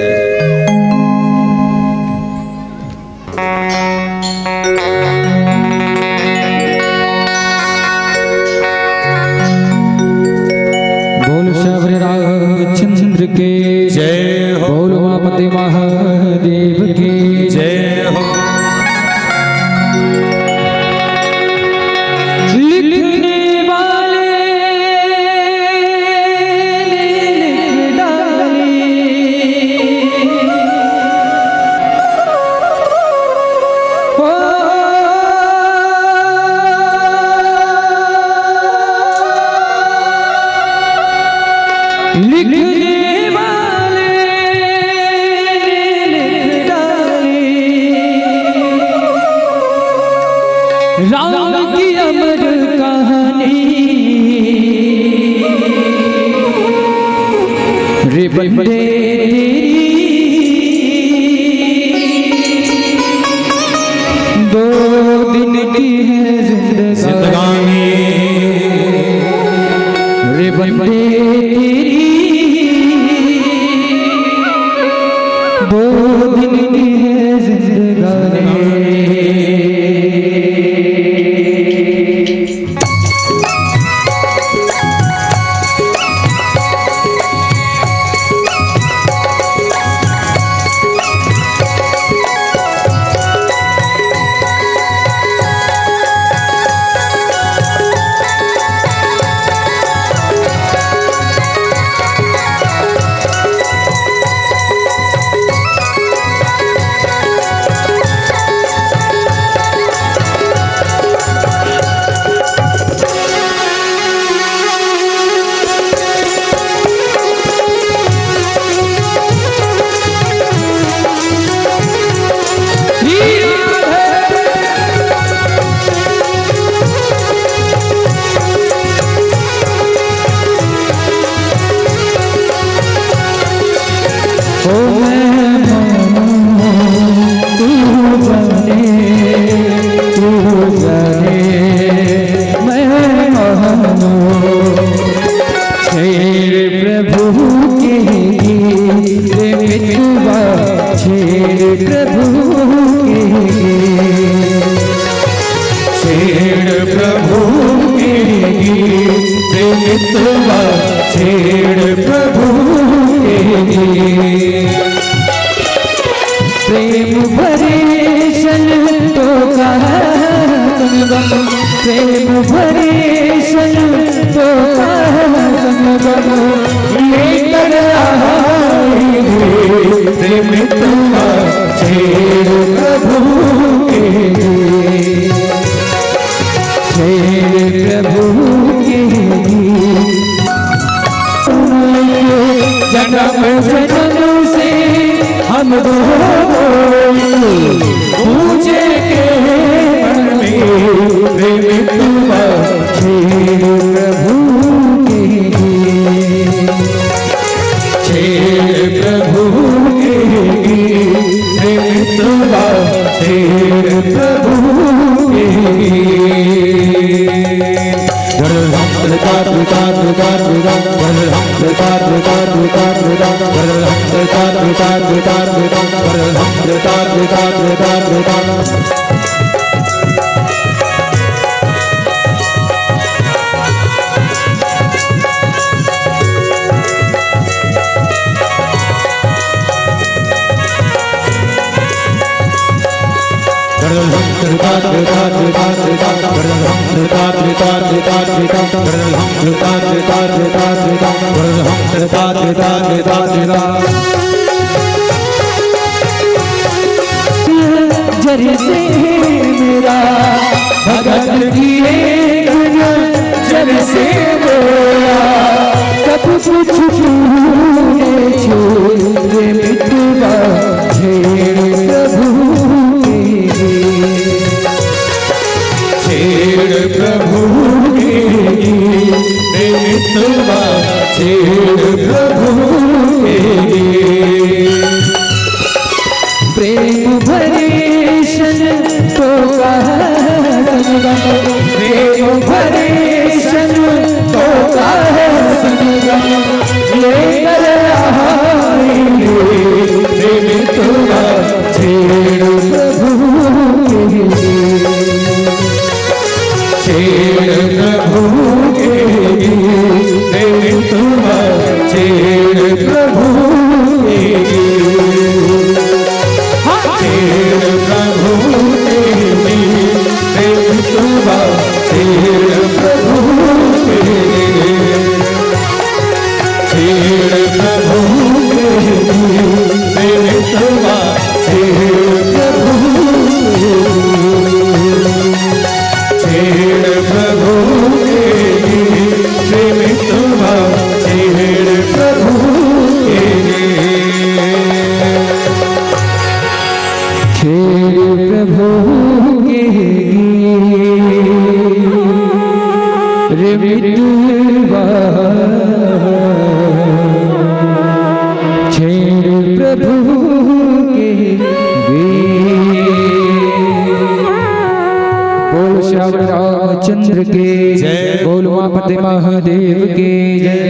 बोल शबरी रामचंद्र के जय हो। बोल उमापति महादेव के जय हो। लिखने वाले ने लिख डाली। ओ, लिखने वाले ने लिख डाली राम की अमर कहानी। रे बंदे तेरी दो दिन की है जिंदगानी। जिंदगानी। रे बंदे तेरी दो दिन की है जिंदगानी। ओ मैं मानूं, तू जाने, तू जाने, मैं मानूं। छेड़ प्रभु के गीत, मितवा, छेड़ प्रभु के गीत। छेड़ प्रभु के गीत, मितवा, छेड़ प्रभु के गीत। प्रेम भरे संतों का संगम, प्रेम भरे संतों का संगम, लेकर आए रे प्रेम तुम छेड़ प्रभु के। छेड़ प्रभु के। जन्म जन्म से हम दोनों पूजे के मन में प्रेम तुम छेड़ प्रभु के। जर से मेरा भगत की एक नजर से मेरा सब कुछ तूने छीन, रे मितवा, छेड़ प्रभु के गीत। छेड़ प्रभु के गीत, रे मितवा, छेड़ प्रभु के गीत। प्रेम भरे संतों का संगम, प्रेम भरे संतों का संगम, लेकर आए रे मितवा, छेड़ प्रभु के गीत। छेड़ प्रभु के गीत, मितवा, छेड़ प्रभु के गीत। हाँ। छेड़ प्रभु के गीत, मितवा, छेड़ प्रभु के गीत। छेड़ प्रभु के गीत, मितवा, छेड़ प्रभु के गीत। छेड़ प्रभु के गीत, मितवा, छेड़ प्रभु के गीत। छेड़ प्रभु के गीत, रे मितवा, छेड़ प्रभु के गीत। बोल श्याम रामचंद्र के जय। बोल उमापति महादेव के जय।